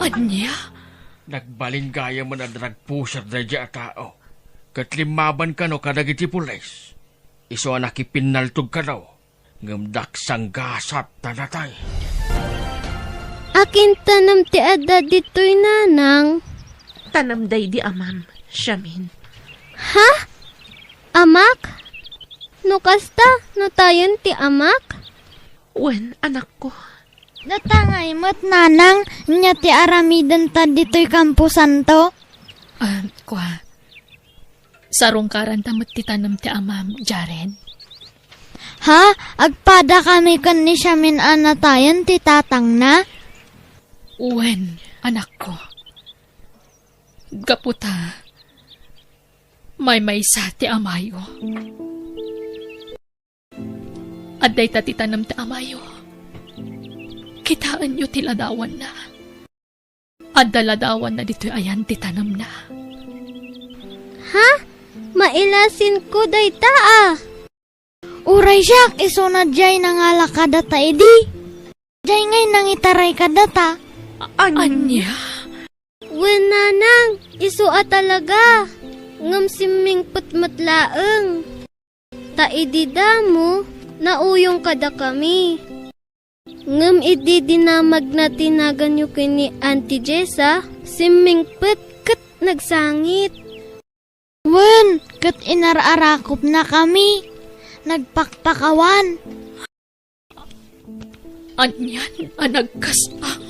Ania? Nagbalin gayamen a drug pusher daydiay a tao. Ket limmaban kano kadagiti pulis. Isu a nakipinnaltog kano. Ngem daksanggasat ta natay. Akin tanem ti adda ditoy, nanang? Tanem daydi amam, siamin. Ha? Amak? No kasta, natayen ti amak? Wen, anakko. Datangay met, nanang, ania ti aramidenta ditoy kamposanto? Ah, kua. Sarungkaranta met ti tanem ti amam, Jared. Ha? Agpadakami ken ni siamin a natayen ti tatangna? Wen, anakko. Gapu ta maymaysa ti amayo. Adda ita ti tanem ti amayo. Kitaenyo ti ladawanna. Adda ladawanna ditoy ayan ti tanemna. Ha? Mailasinko dayta a. Uray siak, isuna diay nangala kadata idi. Diay ngay nangitaray kadata. Ania? Wen, nanang, isu a talaga. Ngem simmingpet met laeng. Ta idi damo, nauyong kadakami. Ngem idi dinamagna ti naganyo ken ni Auntie Jessa, simmingpet ket nagsangit. Wen, ket inar-arakopnakami. Nagpakpakawan. Anian a nagkas-ang?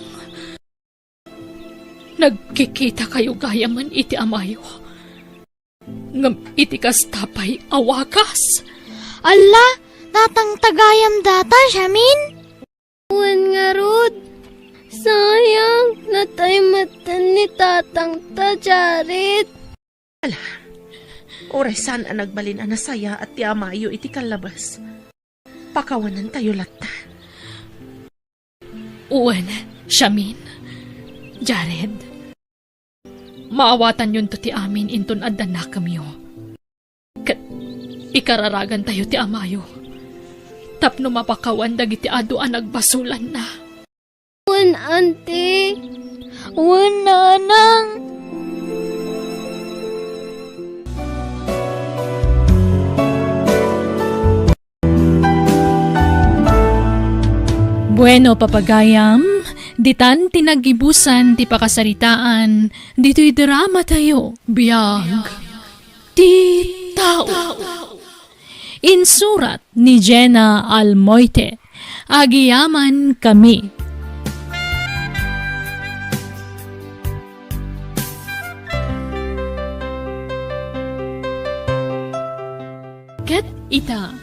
Nagkikitakayo gayamen iti amayo. Ngem iti kasta pay a wagas? Alla, tatangta gayam data, siamin? Wen ngarud, sayang, natay metten ni tatangta, Jared. Ala, uray saan a nagbalin a nasayaat ti amayo iti kallabas. Pakawanantayo latta. Wen, siamin. Jared, maawatanyonto ti amin inton adda nakemyo. Ket ikararagantayo ti amayo tapno mapakawan dagiti adu a nagbasolanna. Wen, Auntie. Wen, Nanang. Bueno, papagayam, ditan ti naggibusan ti pakasaritaan ditoy drama tayo. Biag ti tao. Insurat ni Jenna Almoite. Agiyaman kami. Ket ita,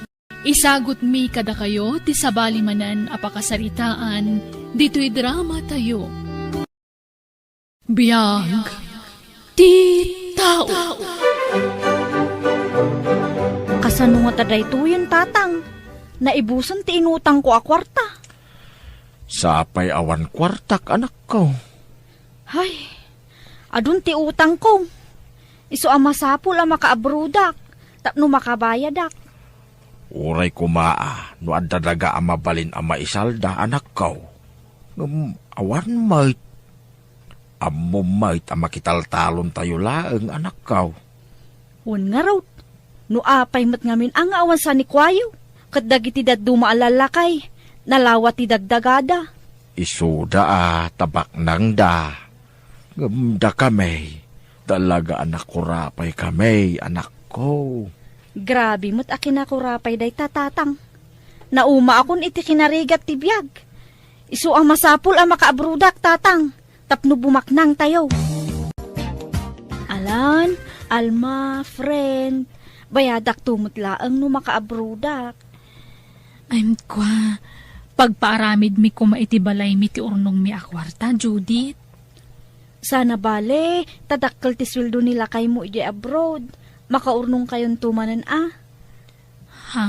isagutmi kadakayo ti sabali manen a pakasaritaan ditoy drama tayo. Biag ti tao. Kasano ngata daytoyen, Tatang? Naibusen ti inutangko a kuarta. Sapay awan kuartak, anakko. Hay, adun ti utangko. Isu a masapul a makaabrodak tapno makabayadak. Uray koma a no adda daga a mabalin a maisalda, anakko. Ngem awan met. Ammom met a makitaltalontayo laeng, anakko. Wen ngarud, no apay met ngamin a nga awan sanikuayo, ket dagiti dadduma a lallakay, nalawa ti dagdagada. Isuda a tabaknangda. Ngem dakami, talaga a nakurapaykamay, anakko. Grabe met a kinakurapay dayta, Tatang. Naumaakon iti kinarigat ti biag. Isu a masapul a makaabrodak, Tatang, tapno bumaknangtayo. Alan, Alma, friend, bayadakto met laeng no makaabrodak. Ay, kua, pagpaaramidmi koma iti balaymi ti urnongmi a kuarta, Judith. Sana bale, ta dakkel ti sueldo ni lakaymo idiay abroad. Makaurnongkayonto manen a. Ha?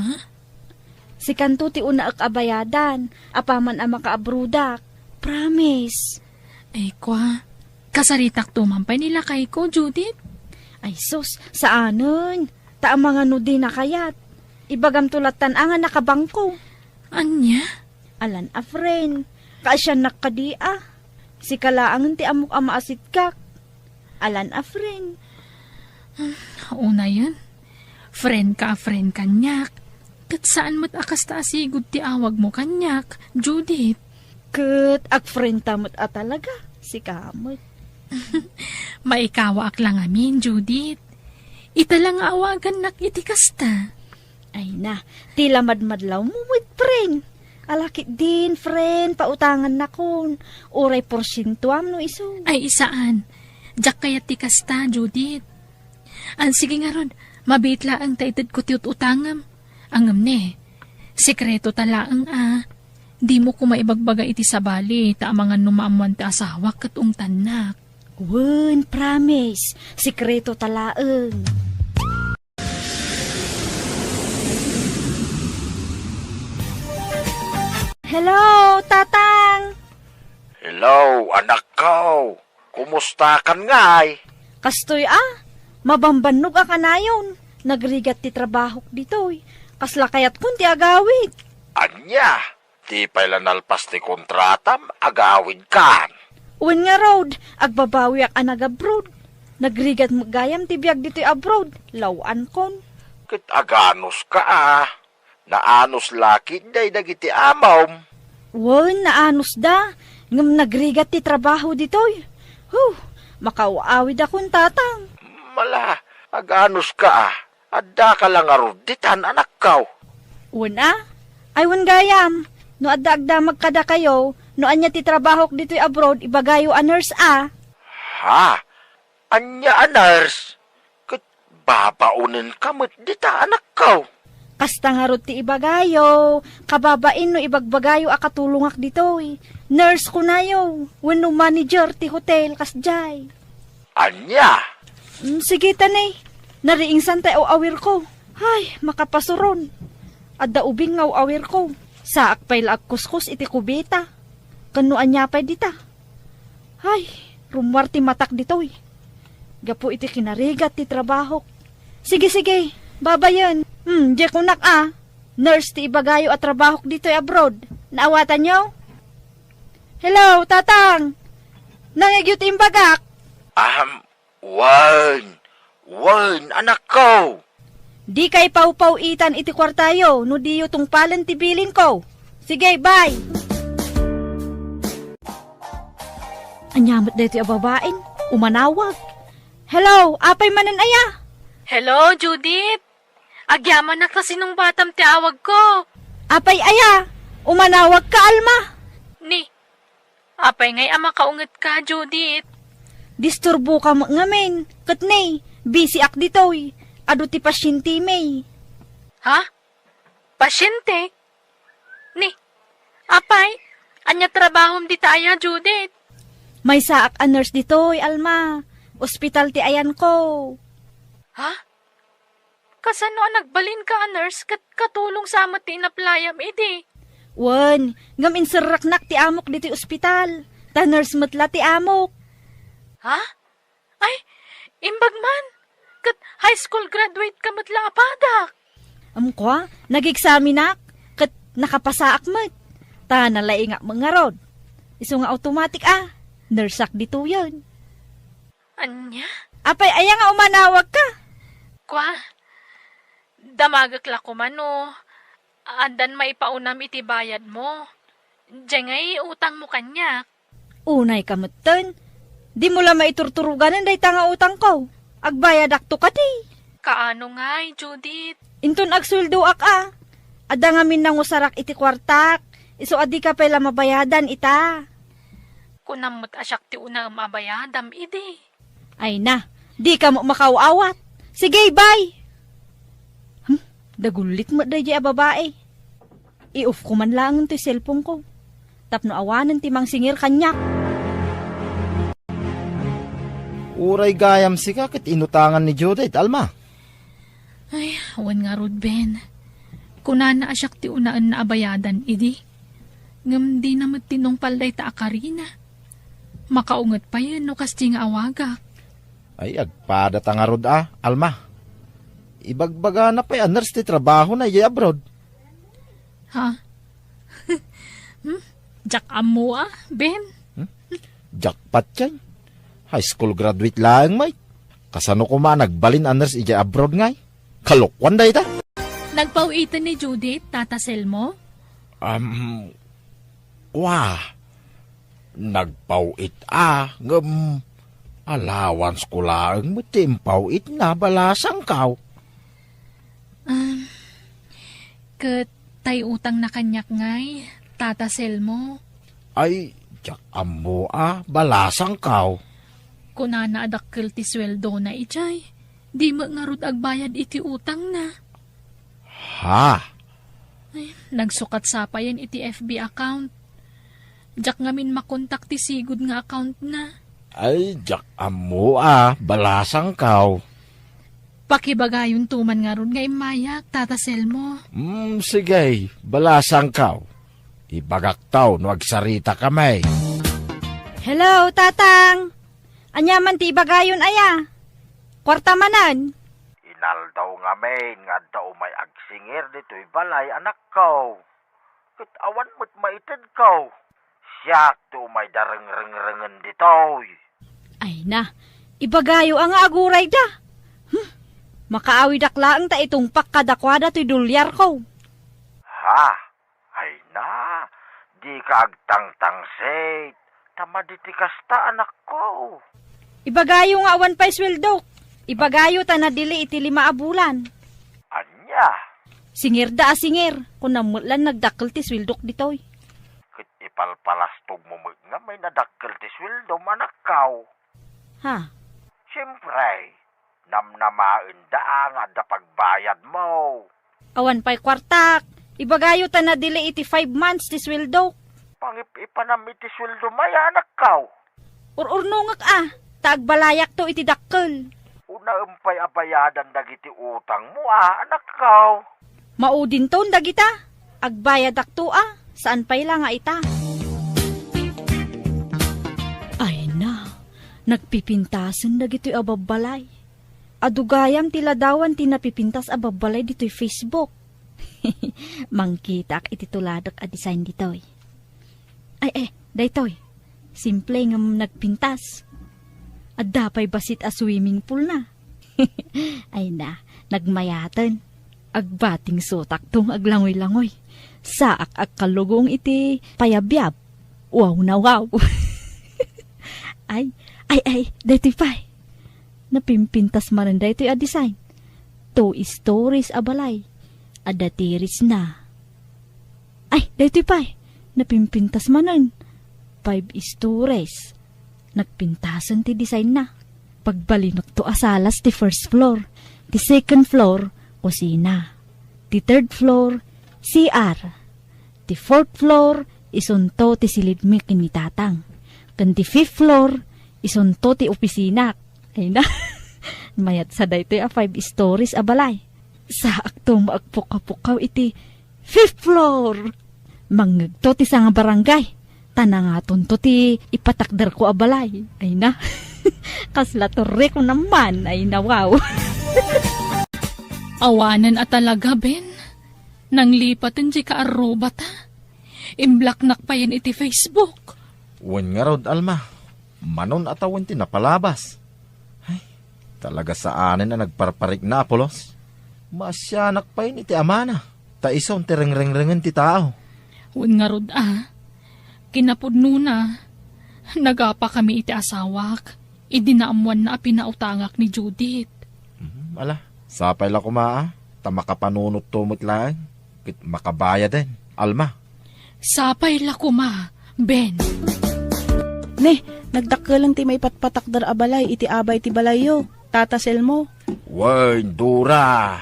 Sikanto ti unaek a bayadan, apaman a makaabrodak. Promise. Ay, kua. Kasaritakto man pay ni lakayko, Judith. Ay, sus, saanen. Ta amangan no dina kayat. Ibagamto lattan a nga nakabangko. Ania? Alan a friend. Kaasiannak kadi a. Sika laengen ti ammok a maasitkak. Alan a friend. Unayen, friend ka a friend kaniak. Ket saan met a kasta a sigud ti awagmo kaniak, Judith. Ket agfriend ta met a talaga, sika met. Maikawaak la ngamin, Judith. Ita la nga awagannak iti kasta. Ay na, ti la madmadlawmo met, friend. Ala ketdin, friend, pautangannakon. Uray porsientoam no isu. Ay, saan. Diak kayat ti kasta, Judith. An, sige ngarud, mabiit laeng ta itedko ti ut-utangem. Ngem ne, sekreto ta laeng a. Dimo koma ibagbaga iti sabali, ta amangan no maammoan ti asawak ket ungtannak. Wen, promise. Sekreto ta laeng. Hello, Tatang! Hello, anakko. Kumustakan ngay? Kastoy a, mabambannog a kanayon. Nagrigat ti trabahok ditoy. Kasla kayatkon ti agawid. Ania? Ti pay la nalpas ti kontratam, agawidkan. Wen ngarud, agbabawiak a nagabroad. Nagrigat met gayam ti biag ditoy abroad, law-ankon. Ket aganuska a. Naanus la ketdi dagiti amom. Wen, naanusda, ngem nagrigat ti trabaho ditoy. Huh, makaaw-awidakon, Tatang. Mala, aganuska a. Addaka la ngarud ditan, anakko. Wen a? Ay, wen gayam. No adda agdamag kadakayo, no ania ti trabahok ditoy abroad, ibagayo a nurse a. Ha? Ania a nurse? Ket babaonenka met dita, anakko. Kasta ngarud ti ibagayo, kababain no ibagbagayo a katulongak ditoy. Nurse kunayo, wenno manager ti hotel, kasdiay. Ania? Mm, sige ta ne. Nariingsan tay aw-awirko. Ay, makapasuron. Adda ubing nga aw-awirko. Saak pay la agkuskos iti kubeta. Ken no ania pay dita. Ay, rummuar ti matak ditoy. Gapu iti kinarigat ti trabahok. Sige, sige, babayen. Hmm, diay kunak a. Nurse ti ibagayo a trabahok ditoy abroad. Naawatanyo? Hello, Tatang! Nangngegyo ti imbagak? Ahem, wen, wen, anakko! Dikay pawpaw-itan iti kuartayo no diyo tungpalen ti bilinko. Sige, bye! Ania met daytoy a babaen? Umanawag. Hello, apay manen aya? Hello, Judith! Agyamanak ta sinungbatam ti awagko. Apay aya? Umanawag ka, Alma? Ni, apay ngay a makaunget ka, Judith? Disturbo ka met ngamin. Ket ni, busy ak ditoy. Adu ti pasyente mi. Ha? Pasyente? Ni, apay, ania trabahom dita aya, Judith? Maysaak a nurse ditoy, Alma. Ospital ti ayanko. Ha? Kasano a nagbalinka a nurse ket katulong sa met ti inaplayam idi? Wen, ngem inserreknak ti amok ditoy ospital. Ta nurse met la ti amok. Ha? Ay, imbag man. Ket high school graduate ka met la a padak. Amko, nageksaminak, ket nakapasaak met. Ta nalaingak met ngarud. Isu nga automatic a, nurseak ditoyen. Ania? Apay, aya nga umanawag ka? Kwa, damagek la koma no addan maipaunam iti bayadmo. Diay ngay utangmo kaniak. Unay ka metten. Dimo la maiturturoganen dayta nga utangko. Agbayadakto kadi. Kaano ngay, Judith? Inton agsueldoak a. Adda ngamin nangusarak iti kuartak. Isu a dika pay la mabayadan ita. Kunam met a siak ti unaem a bayadam idi. Ay na, dika met makaaw-awat. Sige, bye! Hmm, dagullit met daydiay a babai. I-off ko man laeng toy cellphone ko. Tapno awanen ti mangsingir kaniak. Uray gayam sika ket inutangan ni Judith, Alma. Ay, awan ngarud, Ben. Kunana a siak ti unaenna a bayadan idi. Ngem dina met tinungpal dayta a karina. Makaunget payen no kasdi nga awagak. Ay, agpada ta ngarud a, Alma. Ibagbagana pay a nurse ti trabahona idiay abroad. Ha? Hmm? Diak ammo a, Ben. Hmm? Jackpot yan. High school graduate laeng met. Kasano koma a nagbalin a nurse idiay abroad ngay? Kalokuan dayta. Nagpaw-iten ni Judith, Tata Selmo? Um, kwa, nagpaw-it a, ngem allowance ko laeng met ti impaw-itna, balasangkaw. Um, ket tay utangna kaniak ngay, Tata Selmo? Ay, diak ammo a, balasangkaw. Kunana a dakkel ti sueldona idiay. Di met ngarud agbayad iti utangna. Ha? Ay, nagsukat sa payen iti F B account. Diak ngamin makontak ti sigud nga accountna. Ay, diak ammo a, balasangkaw. Pakibagayonto man ngarud nga immayak, Tata Selmo. Mm, sige, balasangkaw. Ibagakto no agsaritakami. Hello, Tatang! Ania man ti ibagayon aya? Kuarta manen? Inaldaw ngamin nga adda umay agsingir ditoy balay, anakko. Ket awan met maitedko. Siak ti umay darengrengrengen ditoy. Ay na, ibagayo a nga agurayda. Hmm, makaawidak laeng ta itungpak kadakuada toy dolyarko. Ha? Ay na, dika agtangtangsit, ta madi ti kasta, anakko. Ibagayo nga awan pay sueldok. Ibagayo ta nadili iti lima a bulan. Ania? Singirda a singir, kunam met la nagdakkel ti sueldok ditoy. Ket ipalpalastogmo met ngamin a dakkel ti sueldom, anakko. Ha? Siempre, namnamaenda a nga adda pagbayadmo. Awan pay kuartak. Ibagayo ta nadili iti five months ti sueldok. Pangip-ipanam iti sueldom aya, anakko. Ur-urnongek a, ta agbalayakto iti dakkel. Unaem pay a bayadan dagiti utangmo a, anakko. Maudinton dagita. Agbayadakto a, saan pay la nga ita. Ay, Nagpipintasen dagitoy a babbalay. Adu gayam ti ladawan ti napipintas a babbalay ditoy Facebook. Mangkitaak iti tuladek a design ditoy. Ay, eh, daytoy. Simple ngem nagpintas. Adda pay bassit a swimming pool na. Ay na, nagmayaten. Agbating sutakto nga aglangoy-langoy. Saak agkalugong iti payabyab. Wow na wow. Ay, ay, ay, daytoy pay. Napimpintas manen daytoy a design. Two stories a balay. Adda terrace na. Ay, daytoy pay. Napimpintas manen. Five stories. Nagpintasen ti design na. Pagbalinekto a salas ti first floor. Ti second floor, kusina. Ti third floor, C R. Ti fourth floor, isunto ti silidmi ken ni Tatang. Ken ti fifth floor, isunto ti opisina. Ay na. Mayat sa daytoy a five stories a balay. Saakto nga agpukaw-pukaw iti fifth floor. Mangngegto ti sangabarangay. Ta nangatonto ti ipatakderko a balay. Ay na. Kasla torreko naman. Ay na, wow. Awanen a talaga, Ben. Nanglipaten diay kaarrubata. Imblocknak payen iti Facebook. Wen ngarud, Alma. Manon a tawen ti napalabas. Ay, talaga saanen a nagparparikna a pulos. Maasianak payen iti amana. Ta isun ti rengrengrengen ti tao. Wen ngarud a. Kinapudnona, nagapakami iti asawak. Idi naammoanna a pinautangak ni Judith. Hmm, ala, sapay la koma a, ta makapanunotto met laeng, ket makabayaden, Alma. Sapay la koma, Ben. Ne, nagdakkelen ti maipatpatakder a balay iti abay ti balayyo, Tata Selmo. Wen, Dora,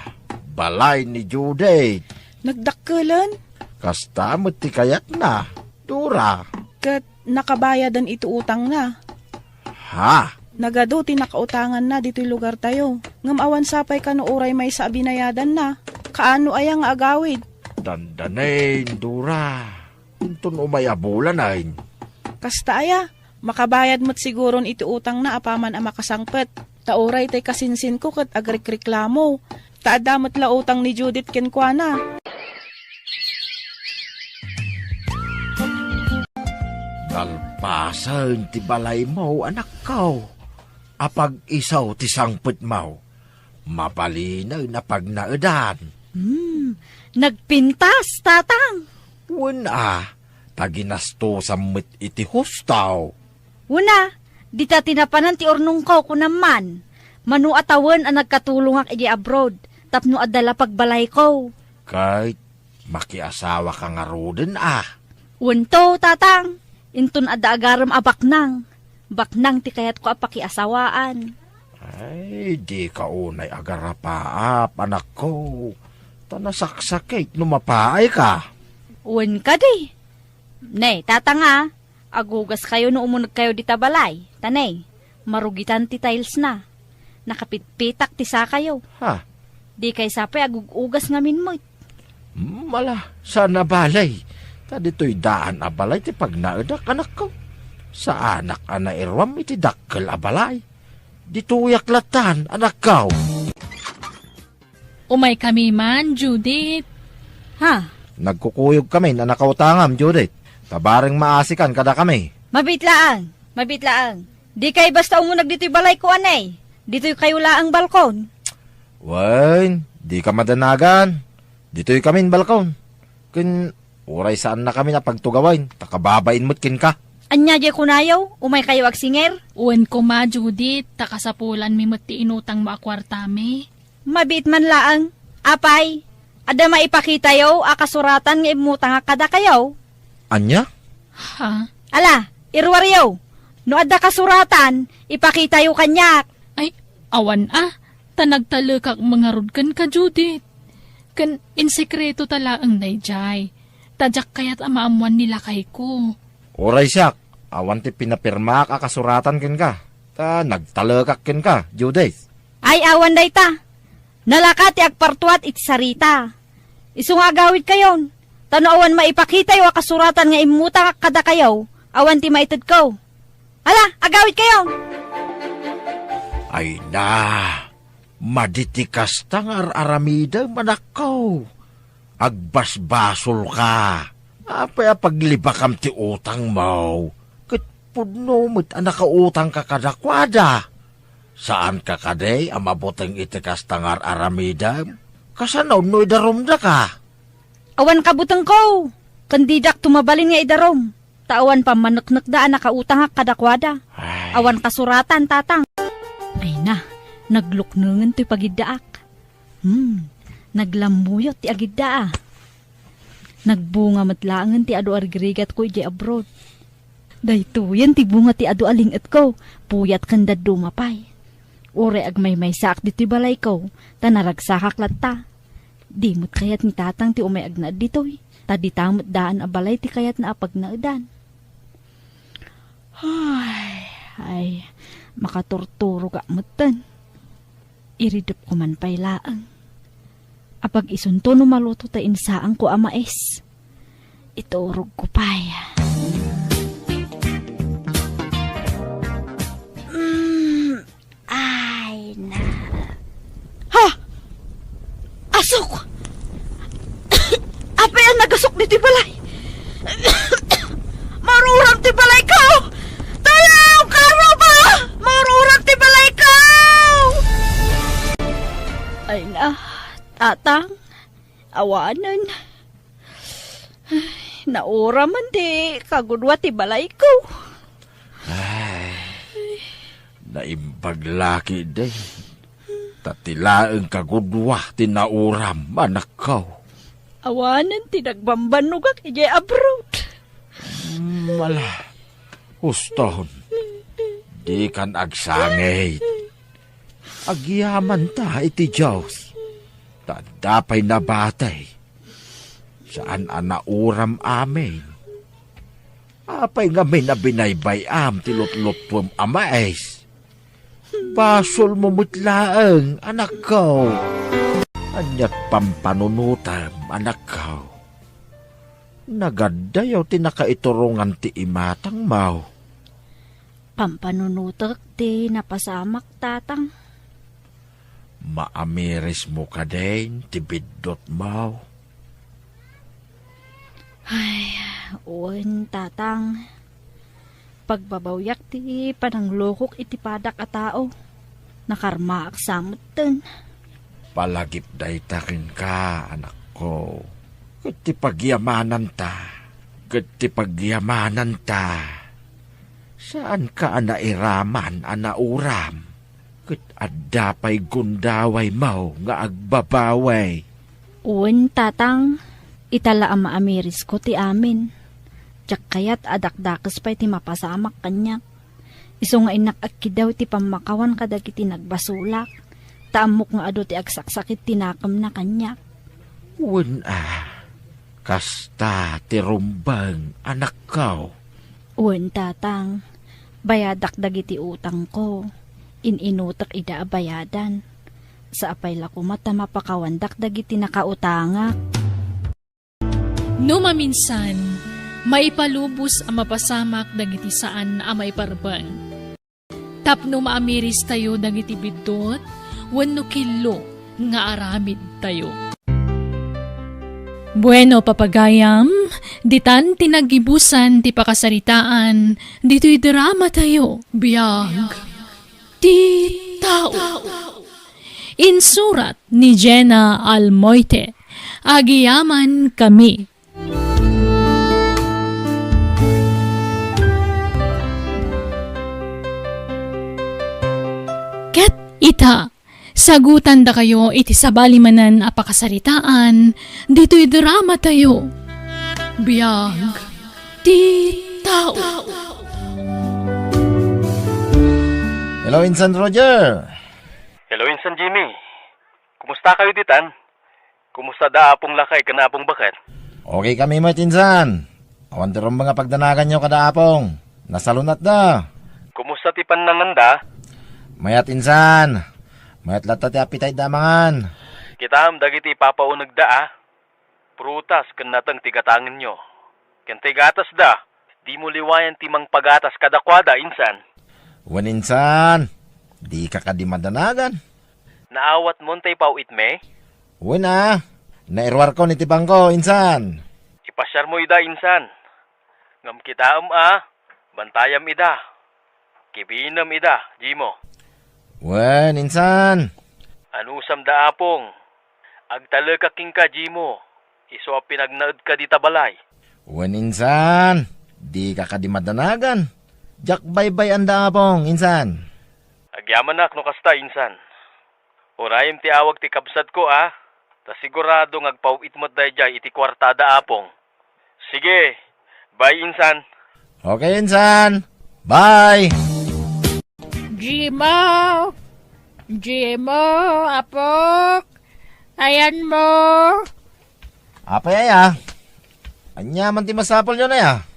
balay ni Judith. Nagdakkelen? Kasta met ti kayatna, Dora. Ket nakabayaden iti utangna. Ha? Nagadu ti nakautanganna ditoy lugartayo. Ngem awan sapay kano uray maysa a binayadanna. Kaano aya nga agawid? Dandanen, Dora. Inton umay a bulan, ay. Kasta aya, makabayad met siguron iti utangna apaman a makasangpet. Ta uray tay kasinsinko ket agrikreklamo. Ta adda met la utang ni Judith kenkuana. Nalpasen ti balaymo, anakko. Apag-isu ti sangpetmo. Mabalinen a pagnaedan. Hmm, nagpintas, Tatang. Wen a, ta ginastosam met iti husto. Wen a, dita ti napanan ti urnongko, kunam man. Mano a tawen a nagkatulongak idiay abroad, tapno adda la pagbalayko. Ket makiasawaka ngaruden a? Wento, Tatang. Inton adda agarem a baknang. Baknang ti kayatko a pakiasawaan. Ay, dika unay agarapaap, anakko. Ta nasaksakit no mapaayka. Wen kadi. Ne, Tatang a, agugaskayo no umunegkayo dita balay. Ta ne, marugitan ti tilesna. Nakapitpitak ti sakayo. Ha? Dikay sapay agug-ugas ngamin met. Hmm, ala, saan a bale. Ta ditoy daan a balay ti pagnaedak, anakko. Saanak a nairuam iti dakkel a balay. Ditoyak latan, anakko. Umaykami man, Judith. Ha? Nagkukuyogkamin a nakautangam, Judith. Ta bareng maasikan kadakami. Mabiit laeng, mabiit laeng. Dikay basta umuneg ditoy balayko, anay. Ditoykayo laeng balkon. Wen, dika madanagan. Ditoykamin balkon. Ken uray saannakamin a pagtugawen, ta kababain met kenka. Ania diay kunayo? Umaykayo agsinger? Wen koma, Judith, ta kasapulanmi met ti inutangmo a kuartami. Mabiit man laeng. Apay, adda maipakitayo a kasuratan nga immutangak kadakayo? Ania? Ha? Ala, iruaryo. No adda kasuratan, ipakitayo kaniak. Ay, awan a. Ta nagtalekak ngarud kenka, Judith. Ken insekreto ta laeng daydiay. Ta diak kayat a maammoan ni lakayko. Uray siak, awan ti pinapirmaak a kasuratan kenka. Ta nagtalekak kenka, Judith. Ay, awan dayta. Nalaka ti agpartuat iti sarita. Isu nga agawidkayon. Ta no awan maipakitayo a kasuratan nga immutangak kadakayo, awan ti maitedko. Ala, agawidkayon! Ay na, madi ti kasta nga ar-aramidem, anakko. Agbasbasolka. Apay a paglibakam ti utangmo, ket pudno met a nakautangka kadakuada? Saanka kadi a mabuteng iti kasta nga ar-aramidem? Kasano no idarumdaka? Awan kabutengko, ken didak tumabalin nga idarum. Ta awan pammaneknekda a nakautangak kadakuada. Ay. Awan kasuratan, Tatang. Ay na, nagluknengen toy pagiddaak. Hmm, naglammuyot ti agidda a. Nagbunga met laengen ti adu a rigrigatko idiay abroad. Daytoyen ti bunga ti adu a ling-etko, puyat ken dadduma pay. Uray agmaymaysaak ditoy balayko, ta naragsakak latta. Di met kayat ni Tatang ti umay agnaed ditoy, ta dita met daan a balay ti kayatna a pagnaedan. Ay, ay, makaturturogak metten. Iridepko man pay laeng. Apag-isunto no maluto ta insaanko a mais. Iturogko pay. Mm, ay, na. Ha? Asuk! Apay a nagasuk ditoy balay? Maururam ti balayko! Tulong! Karuba! Maururam ti balayko! Ay na, Tatang, awanen. Ay, nauraman ti kagudua ti balayko. Ay, naimbag la ketdi. Ta ti laeng kagudua ti nauram, anakko. Awanen ti nagbambannogak idiay abroad. Mala, huston, dikan agsangit. Agyamanta iti Dios, ta adda pay nabati. Saan a nauram amin. Apay ngamin a binaybay-am ti lutluttuem a mais? Basolmo met laeng, anakko. Ania't pampanunotem, anakko? Nagaddayaw ti nakaiturongan ti imatangmo. Pampanunotek ti napasamak, Tatang. Maamirismo kadin ti biddutmo? Ay, wen, Tatang. Pagbabawyak ti pananglokok iti padak a tao. Nakarmaak sa metten. Palagip dayta kenka, anakko. Ket ti pagyamananta, ket ti pagyamananta. Saanka a nairaman a nauram, ket adda pay gundawaymo nga agbabawi. Wen, Tatang, ita la a maamirisko ti amin. Diak kayat a dakdakes pay ti mapasamak kaniak. Isu nga innak agkidaw ti pammakawan kadagiti nagbasolak, ta ammok nga adu ti agsaksakit ti nakemna kaniak. Wen a, kasta ti rumbeng, anakko. Wen, Tatang, bayadak dagiti utangko. In-inutek ida a bayadan. Sa apay la koma ta mapakawandak dagiti nakautangak. No maminsan, maipalubos a mapasamak dagiti saan a maiparbeng. Tapno maamiristayo dagiti biddut wenno killo nga aramidtayo. Bueno, papagayam, ditan ti naggibusan ti pakasaritaan ditoy dramatayo. Biag ti tao. Insurat ni Jenna Almoite. Agyamankami. Ket ita, sagutandakayo iti sabali manen a pakasaritaan ditoy dramatayo. Biag ti tao. Hello, Insan Roger. Hello, Insan Jimmy. Kumusta kayo ditan? Kumusta da Apong Lakay ken Apong Baket? Okay kami met, Insan. Awan ti rumbeng a pagdanaganyo kada Apong. Nasalunatda. Kumusta ti pannanganda? Mayat, Insan. Mayat latta ti appetite da a mangan. Kitaem dagiti ipapaunegda a prutas ken nateng ti gatangenyo. Ken ti gatasda, dimo liwayan ti mangpagatas kadakuada, Insan. Wen, Insan. Dika kadi madanagan. Naawatmon tay paw-itmi? Wen a, nairuarkon iti bangko, insan. Ipasiarmo ida, insan. Ngem kitaem a, bantayam ida. Kibinem ida, Jimo. Wen, insan. Anusam da, Apong. Agtalekak kenka, Jimo. Isu a pinagnaedka dita balay. Wen, insan. Dika kadi madanagan. Diak baybay-an da, Apong, insan. Agyamanak no kasta, insan. Urayem ti awag ti kabsatko a, ta sigurado nga agpaw-it met daydiay iti kuartada, Apong. Sige, bye, insan. Okay, insan. Bye. Jimo! Jimo, apok! Ayanmo! Apay aya? Ania man ti masapulyon aya?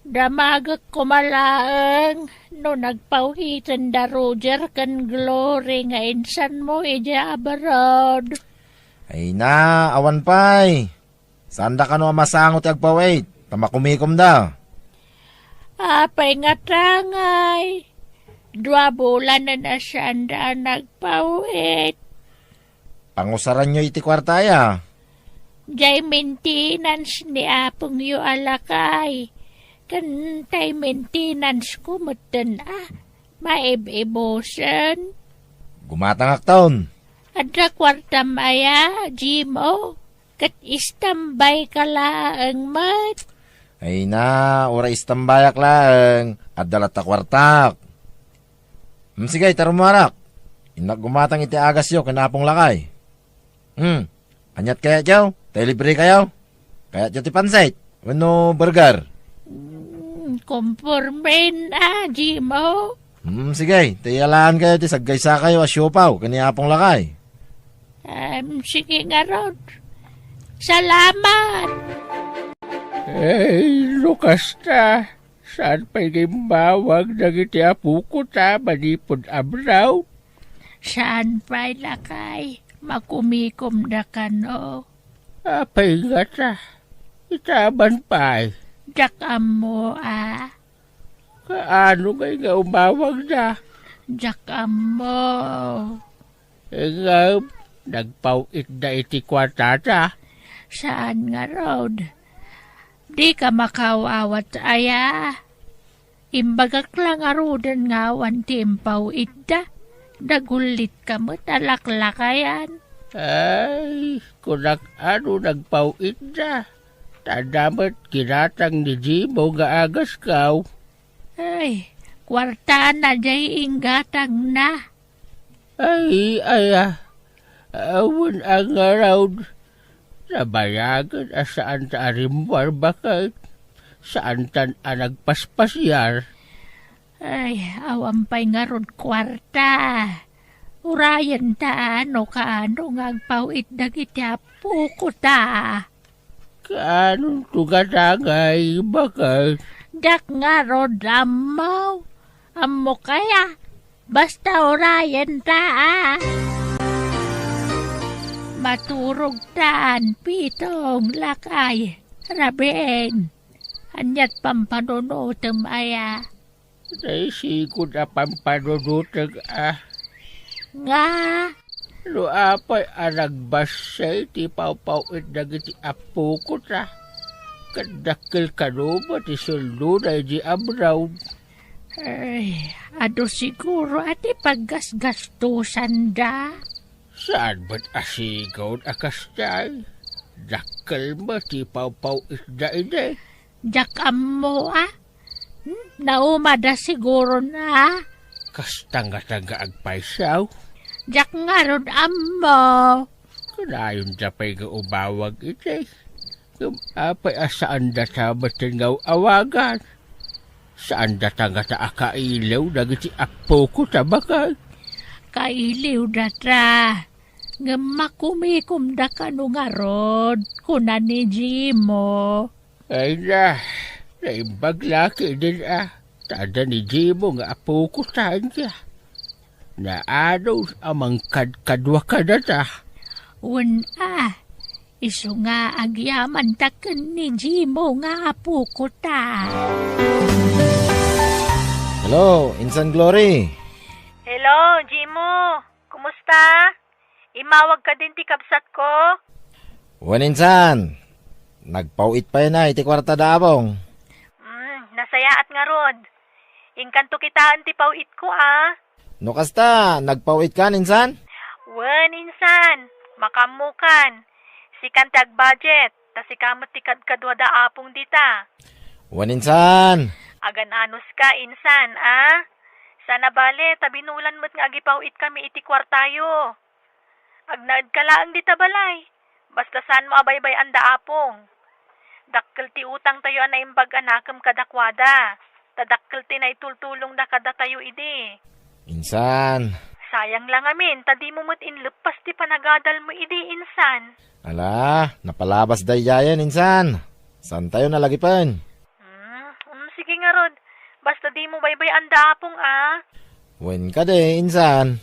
Damagek koma laeng no nagpaw-iten da Roger ken Glory nga insanmo idiay abroad. Ay na, awan pay. Saanda kano a masango ti agpaw-it, ta makumikomda. Apay ngata ngay? Dua bulanen a saanda a nagpaw-it. Pangusaranyo iti kuarta aya. Jay maintenance ni apongyo a lakay. Ken tay maintenance ko metten a maib-ibusen. Gumatangakton. Adda kuartam aya, Jimo? Ket istambay ka laeng met. Ay na, uray istambayak laeng, adda latta kuartak. Hmm, sige, ita rummuarak. Innak gumatang iti agasyo ken Apong Lakay. Hmm, aniat kayatyo? Tay libre kayo? Kayatyo ti pansit? Wenno burger? Hmm, kompormen a, Jimo. Hmm, sige, tay alaan kayo ti saggaysa kayo a siopaw ken ni Apong Lakay. Em, sige ngarud. Salamat! Ay, no kasta, saan pay nga immawag dagiti apoko ta manipud abroad? Saan pay, lakay, makumikomda kano. Apay ngata, itaman pay. Diak ammo a. Kaano ngay nga umawagda? Diak ammo. Ngem, nagpaw-itda iti kuartada? Saan ngarud. Dika makaw-awat aya. Imbagak la ngaruden nga awan ti impaw-itda. Dagullitka met a laklakayan. Ay, kunak ano nagpaw-itda. Ta adda met ginatang ni Jimo nga agaskaw. Ay, kuartana jay inggatangna. Ay, aya, awan a ngarud. Nabayagen a saanta a rimmuar baket. Saantan a nagpaspasiar. Ay, awan pay ngarud kuarta. Urayenta no kaano nga agpaw-it dagiti apoko ta. Kaanonto ngata ngay baket? Diak ngarud ammo. Ammo kaya? Basta urayenta a. Maturogtan, Pitong, lakay, rabiin. Aniat pampanunotem aya? Naisigud a pampanunotek a. Nga? No apay a nagbassit ti pawpaw-it dagiti apoko ta, ket dakkel kano met ti sueldona idiay abroad. Ay, adu siguro a ti paggasgastosanda. Saan met a sigud a kastay? Dakkel met ti pawpaw-itda idi. Diak ammo a. Hmm? Naumada siguron a. Kasta ngata nga agpaysaw? Diak ngarud ammo. Kanayonda pay nga umawag iti. Ngem apay a saandata metten nga awagan? Saandata ngata a kailiw dagiti apoko ta baket? Kailiwdata. Ngem makumikomda kano ngarud, kuna ni Jimo. Ay na, naimbag la ketdin a, ta adda ni Jimo nga apoko ta ania. Naanus a mangkadkadua kadata. Wen a, isu nga agyamanta ken ni Jimo nga apoko ta. Hello, Insan Glory. Hello, Jimo. Kumusta? Immawag kadin ti kabsatko? Wen insan, nagpaw-it pay na iti kuarta da Apong. Hmm, nasayaat ngarud. Inkanto kitaen ti paw-itko, a. No kasta, nagpaw-itkan insan? Wen, insan. Makaammokan. Sikan ti agbudget, ta sika met ti kadkadua da Apong dita. Wen insan. Agan-anuska, insan, a? Saan a bale, ta binulan met nga agipaw-itkami iti kuartayo. Agnaedka laeng dita balay. Basta saanmo a baybay-an da Apong. Dakkel ti utangtayo a naimbag a nakem kadakuada. Ta dakkel ti naitultulongda kadatayo idi. Insan. Sayang la ngamin, ta dimo met inleppas ti panagadalmo idi, insan. Ala, napalabas daydiayen, insan. Saantayo nalagipen? Hmm, mm, sige ngarud. Basta dimo baybay-an da Apong, a. Wen kadi, insan.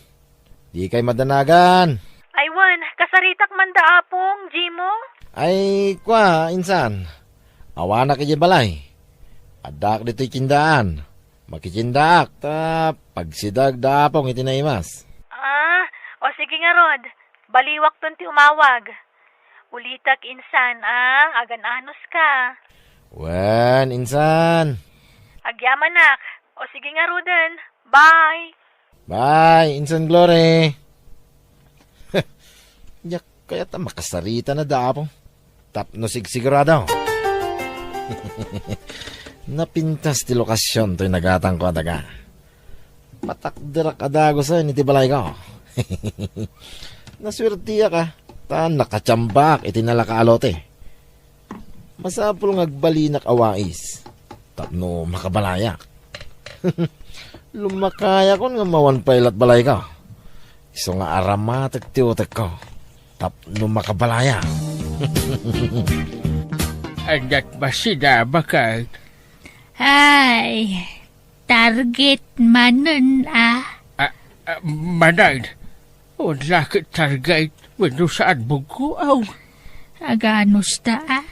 Dikay madanagan. Ay wen, kasaritak man da Apong, Jimo? Ay, kua, insan. Awanak idiay balay. Addaak ditoy tiendaan. Makitiendaak, ta pagsideg da Apong iti naimas. Ah, o sige ngarud. Baliwakton ti umawag. Ulitek, insan, a, agan-anuska. Wen, insan. Agyamanak. O sige ngaruden. Bye. Bye, insan Glory. Diak kayat a makasarita na da Apong. Tapno sigsigurado. Napintas ti lokasyon toy nagatangko a daga. Matakderak a dagusen iti balayko. Nasuertiak a, ta nakatiambaak iti nalaka a lote. Masapul nga agbalinak a wais tapno makabalayak. Lumakayakon nga mawan pay lat balayko. Isu nga aramatek ti utekko tapno makabalayak. Aniat masida, baket? Ay, target manen a. Ah, ah, manen? Wen la ket target wenno saan buggoong? Aganusta a.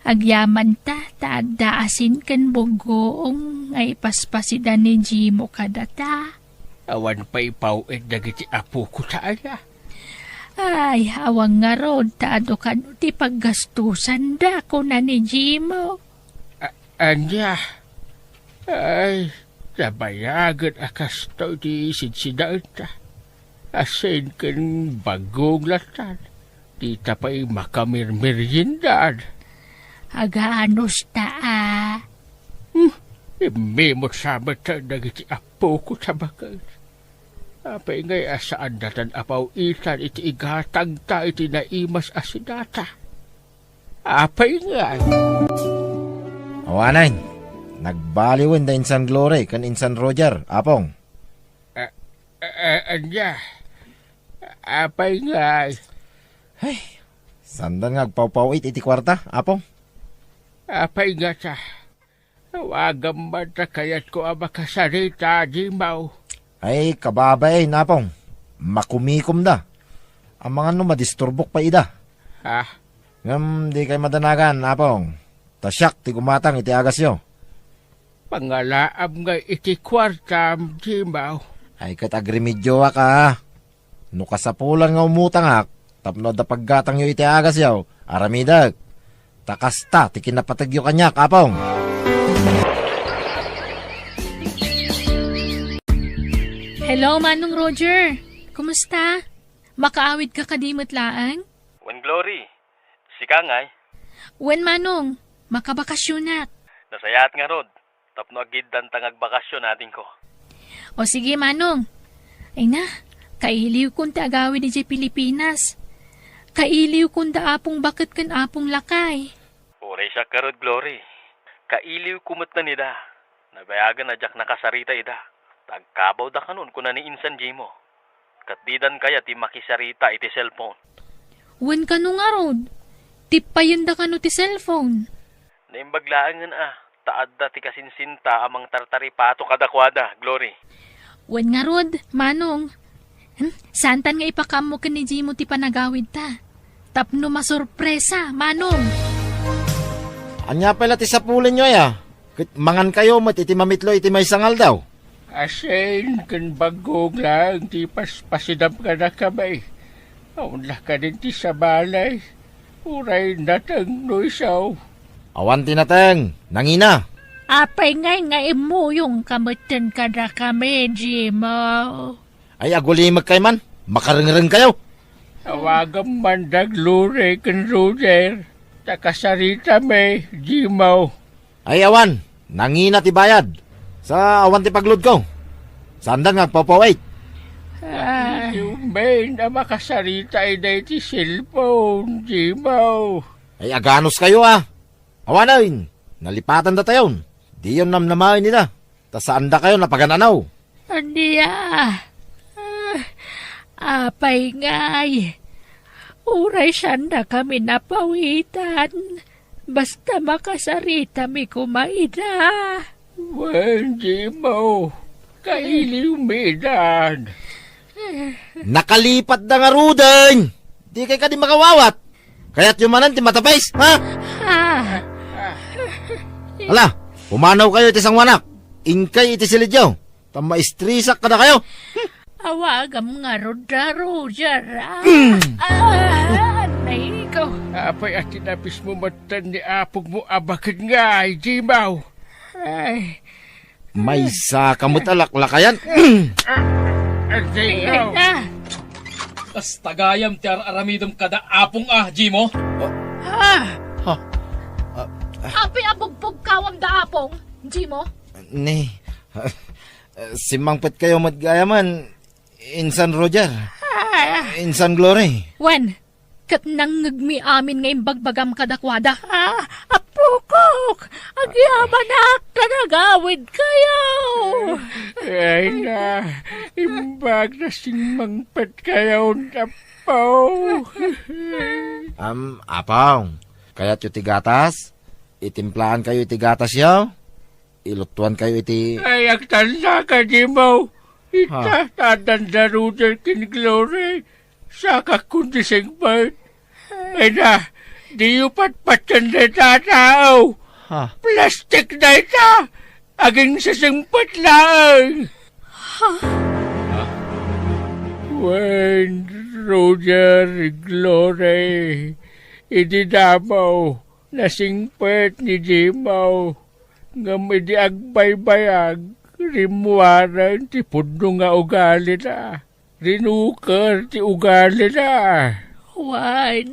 Agyamanta ta adda asin ken buggoong nga ipaspasida ni Jimo kadata. Awan pay ipaw-it dagiti apoko ta aya. Ay, awan ngarud ta adu kano ti paggastusanda, kuna ni Jimo. A-, ania? Ay, nabayagen a kastoy ti sidsidaenta. Asin ken buggoong latta. Dita pay makamirmeriendad. Aganusta a. Hmm, immimut sa met dagiti apoko ta baket. Apay ngay a saandatan a paw-itan iti igatangta iti naimas a sidata? Apay ngay? Awanen, nagbaliwen da insan Glory ken insan Roger, Apong. A-, a-, a-, ania? Apay ngay? Ay, saandan nga agpawpaw-it iti kuarta, Apong? Apay ngata? Awagam man ta kayatko a makasarita, Jimo. Ay, kababain, Apong. Makumikomda. Amangan no madisturbok pay ida. Ha? Ngem dikay madanagan, Apong. Ta siak ti gumatang iti agasyo. Pangalaam ngay iti kuartam, Jimo. Ay, ket agremedioak a. No kasapulan nga umutangak tapno adda paggatangyo iti agasyo, aramidek. Ta kasta ti kinapategyo kaniak, Apong. Hello, Manong Roger. Kumusta? Makaawidka kadi met laeng? Wen, Glory. Sika ngay? Wen, Manong. Makabakasionak. Nasayaat ngarud. Tapno agiddanta nga agbakasyon, adingko. O sige, Manong. Ay na, kailiwkon ti agawid idiay Pilipinas. Kailiwkon da Apong Baket ken Apong Lakay. Uray siak ngarud, Glory. Kailiwko met ida. Nabayagen a diak nakasarita ida. Ta agkabawda kanon, kuna ni insan Jimo. Ket didan kayat ti makisarita iti cellphone. Wen kano ngarud, tippayenda kano ti cellphone? Naimbag laengen a, ta adda ti kasinsinta a mangtartaripato kadakuada, Glory. Wen ngarud, Manong. Hmm, saantan nga ipakaammo ken ni Jimo ti panagawidta? Tapno masurpresa, Manong. Ania pay la ti sapulenyo aya? Ket mangankayo met iti mamitlo iti maysa nga aldaw. Asin ken baggong laeng ti paspasidam kadakami. Awan la kadin ti sabali, uray natengno isu. Awan ti nateng, nangina. Apay ngay nga immuyongka metten kadakami, Jimo? Ay, agulimekkayo man, makarengrengkayo. Awagam man da Glory ken Roger, ta kasaritami, Jimo. Ay, awan. Nangina ti bayad. Sa awan ti pagloadko. Saanda nga agpawpawait. Ah. Idiyo men a makasarita ida iti cellphone, Jimo. Ay, aganuskayo, a. Awanen, nalipatandatayon. Diyon namnamaen ida. Ta saandakayon a pagan-anaw. Ania? Ah, apay ngay? Uray saandakami napawitan. Basta makasaritami koma ida. Wen, Jimo, kailiwmi idan. Nakalipatda ngaruden. Dikay kadi makawawat. Kayatyo manen ti matapis, ha? Ah. Ala, pumanawkayo iti sangoanak. Inkay iti silidyo. Ta maistresak kadakayo. Awagam ngarud da, Roger, a. Mm. Ah, anay ko. Apay a tinapismo metten ni apongmo a baket ngay, Jimo? Ay. Maysaka met a laklakayan. Ah, ah, Jimo. Ayan na. Kasta gayam ti ar-aramidem kada apong a, Jimo? Ah. Ha? Ah, ah. Apay a bugpugkawam da apong, Jimo? Ni, simmangpetkayo met gayamen, Insan Roger. Ah. Insan Glory. Wen, ket nangngegmi amin nga imbagbagam kadakuada. Ah, apokok! Agyabanak ta nagawidkayo! Ay na, imbag ta simmangpetkayon, Apo. Am, Apong, kayatyo ti gatas? Itimplaankayo iti gatasyo? Iluttuankayo iti Ay, agtanda ka, Jimo. Ita, ha? Tadanda Roger ken Glory. Sakak kundi singpet. Ay na, diyo patpatyan dayta a tao. Ha? Plastik dayta. Aginsisingpet laeng. Ha? Wen, Roger, Glory, idi damo, nasingpet ni Jimo. Ngem idi agbaybayag, rimmuaren ti pudno nga ugalina. Rinuker ti ugalina. Wen,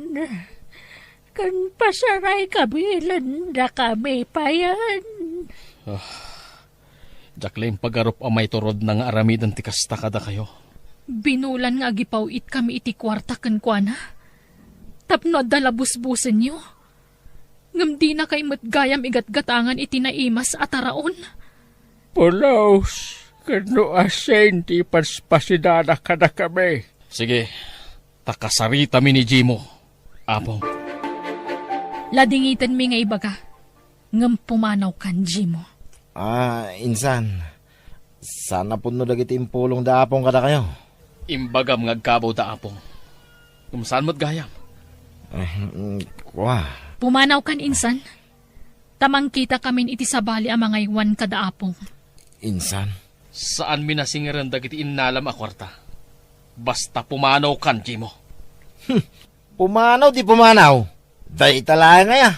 ken pasaray kabilen dakami payen. Ah, diak la impagarup a maiturod na nga aramiden ti kasta kadakayo. Binulan nga agipaw-itkami iti kuarta kenkuana tapno adda la busbusenyo. Ngem dinakay met gayam igatgatangan iti naimas a taraon. Pulos, ken no asin ti ipaspasidana kadakami. Sige, ta kasaritami ni Jimo, Apong. Ladingitenmi nga ibaga, ngem pumanawkan, Jimo. Ah, insan, saan a pudno dagiti impulong da Apong kadakayo? Imbagam nga agkabaw da Apong. Ngem saan met gayam? Eh, mm, kua. Pumanawkan, insan. Ta mangkitakamin iti sabali a mangaywan kada Apong. Insan? Saanmi nasingeren dagiti innalam a kuarta. Basta pumanawkan, Jimo. Hmm. Pumanaw ti pumanaw. Dayta laeng aya.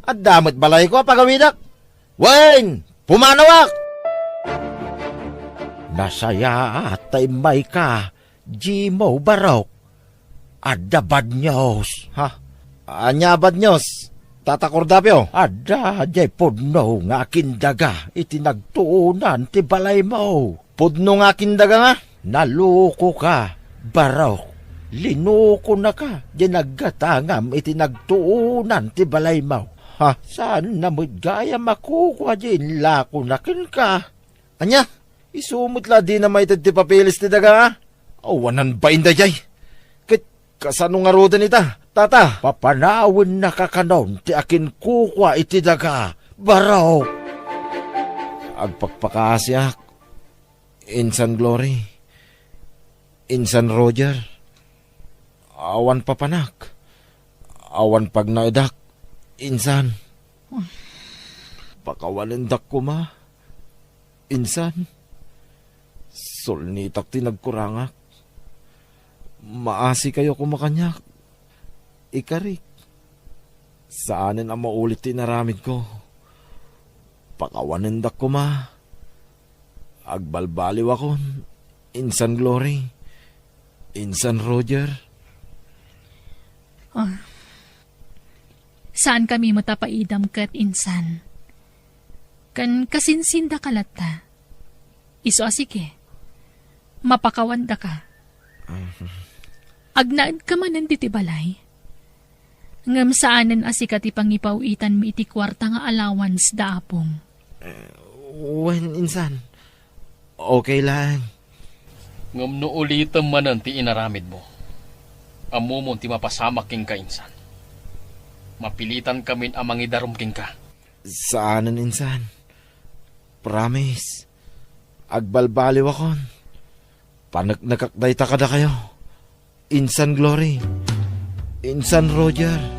Adda met balayko a pagawidak. Wen, pumanawak! Nasayaat ta immayka, Jimo Barok. Adda bad news, ha? Ania a bad news, Tata Cordapio? Adda diay pudno nga akindaga iti nagtuonan ti balaymo. Pudno nga akindaga nga? Nalukoka, Barok. Linukonaka diay naggatangam iti nagtuonan ti balaymo. Ha? Saanna met gayam a kukua diay inlakona kenka? Ania? Isu met la a dina maited ti papeles ti daga, a? Awanan bain daydiay. Ket kasano ngaruden ita, Tata? Papanawennaka kanon ti akinkukua iti daga, Barok. Agpakpakaasiak, Insan Glory, Insan Roger. Awan papanak. Awan pagnaedak, insan. Pakawanendak koma, insan. Sulnitak ti nagkurangak. Maasikayo koma kaniak. Ikarik. Saanen a maulit ti inaramidko. Pakawanendak koma. Agbalbaliwakon, insan Glory, insan Roger. Ah. Saan kami matapaidam ket insan. Kan kasinsindaka latta. Isu a sige. Mapakawandaka. Agnaedka manen diti balay. Ngem saanen a sika ti pangipaw-itanmi iti kuarta nga allowance da apong. Wen, insan. Okay lang. Ngem no ulitem manen ti inaramidmo, ammomon ti mapasamak kenka, insan. Mapilitan kamin a mangidarum kenka. Saanen, insan. Promise. Agbalbaliwakon. Paneknekak dayta kadakayo. Insan Glory. Insan Roger.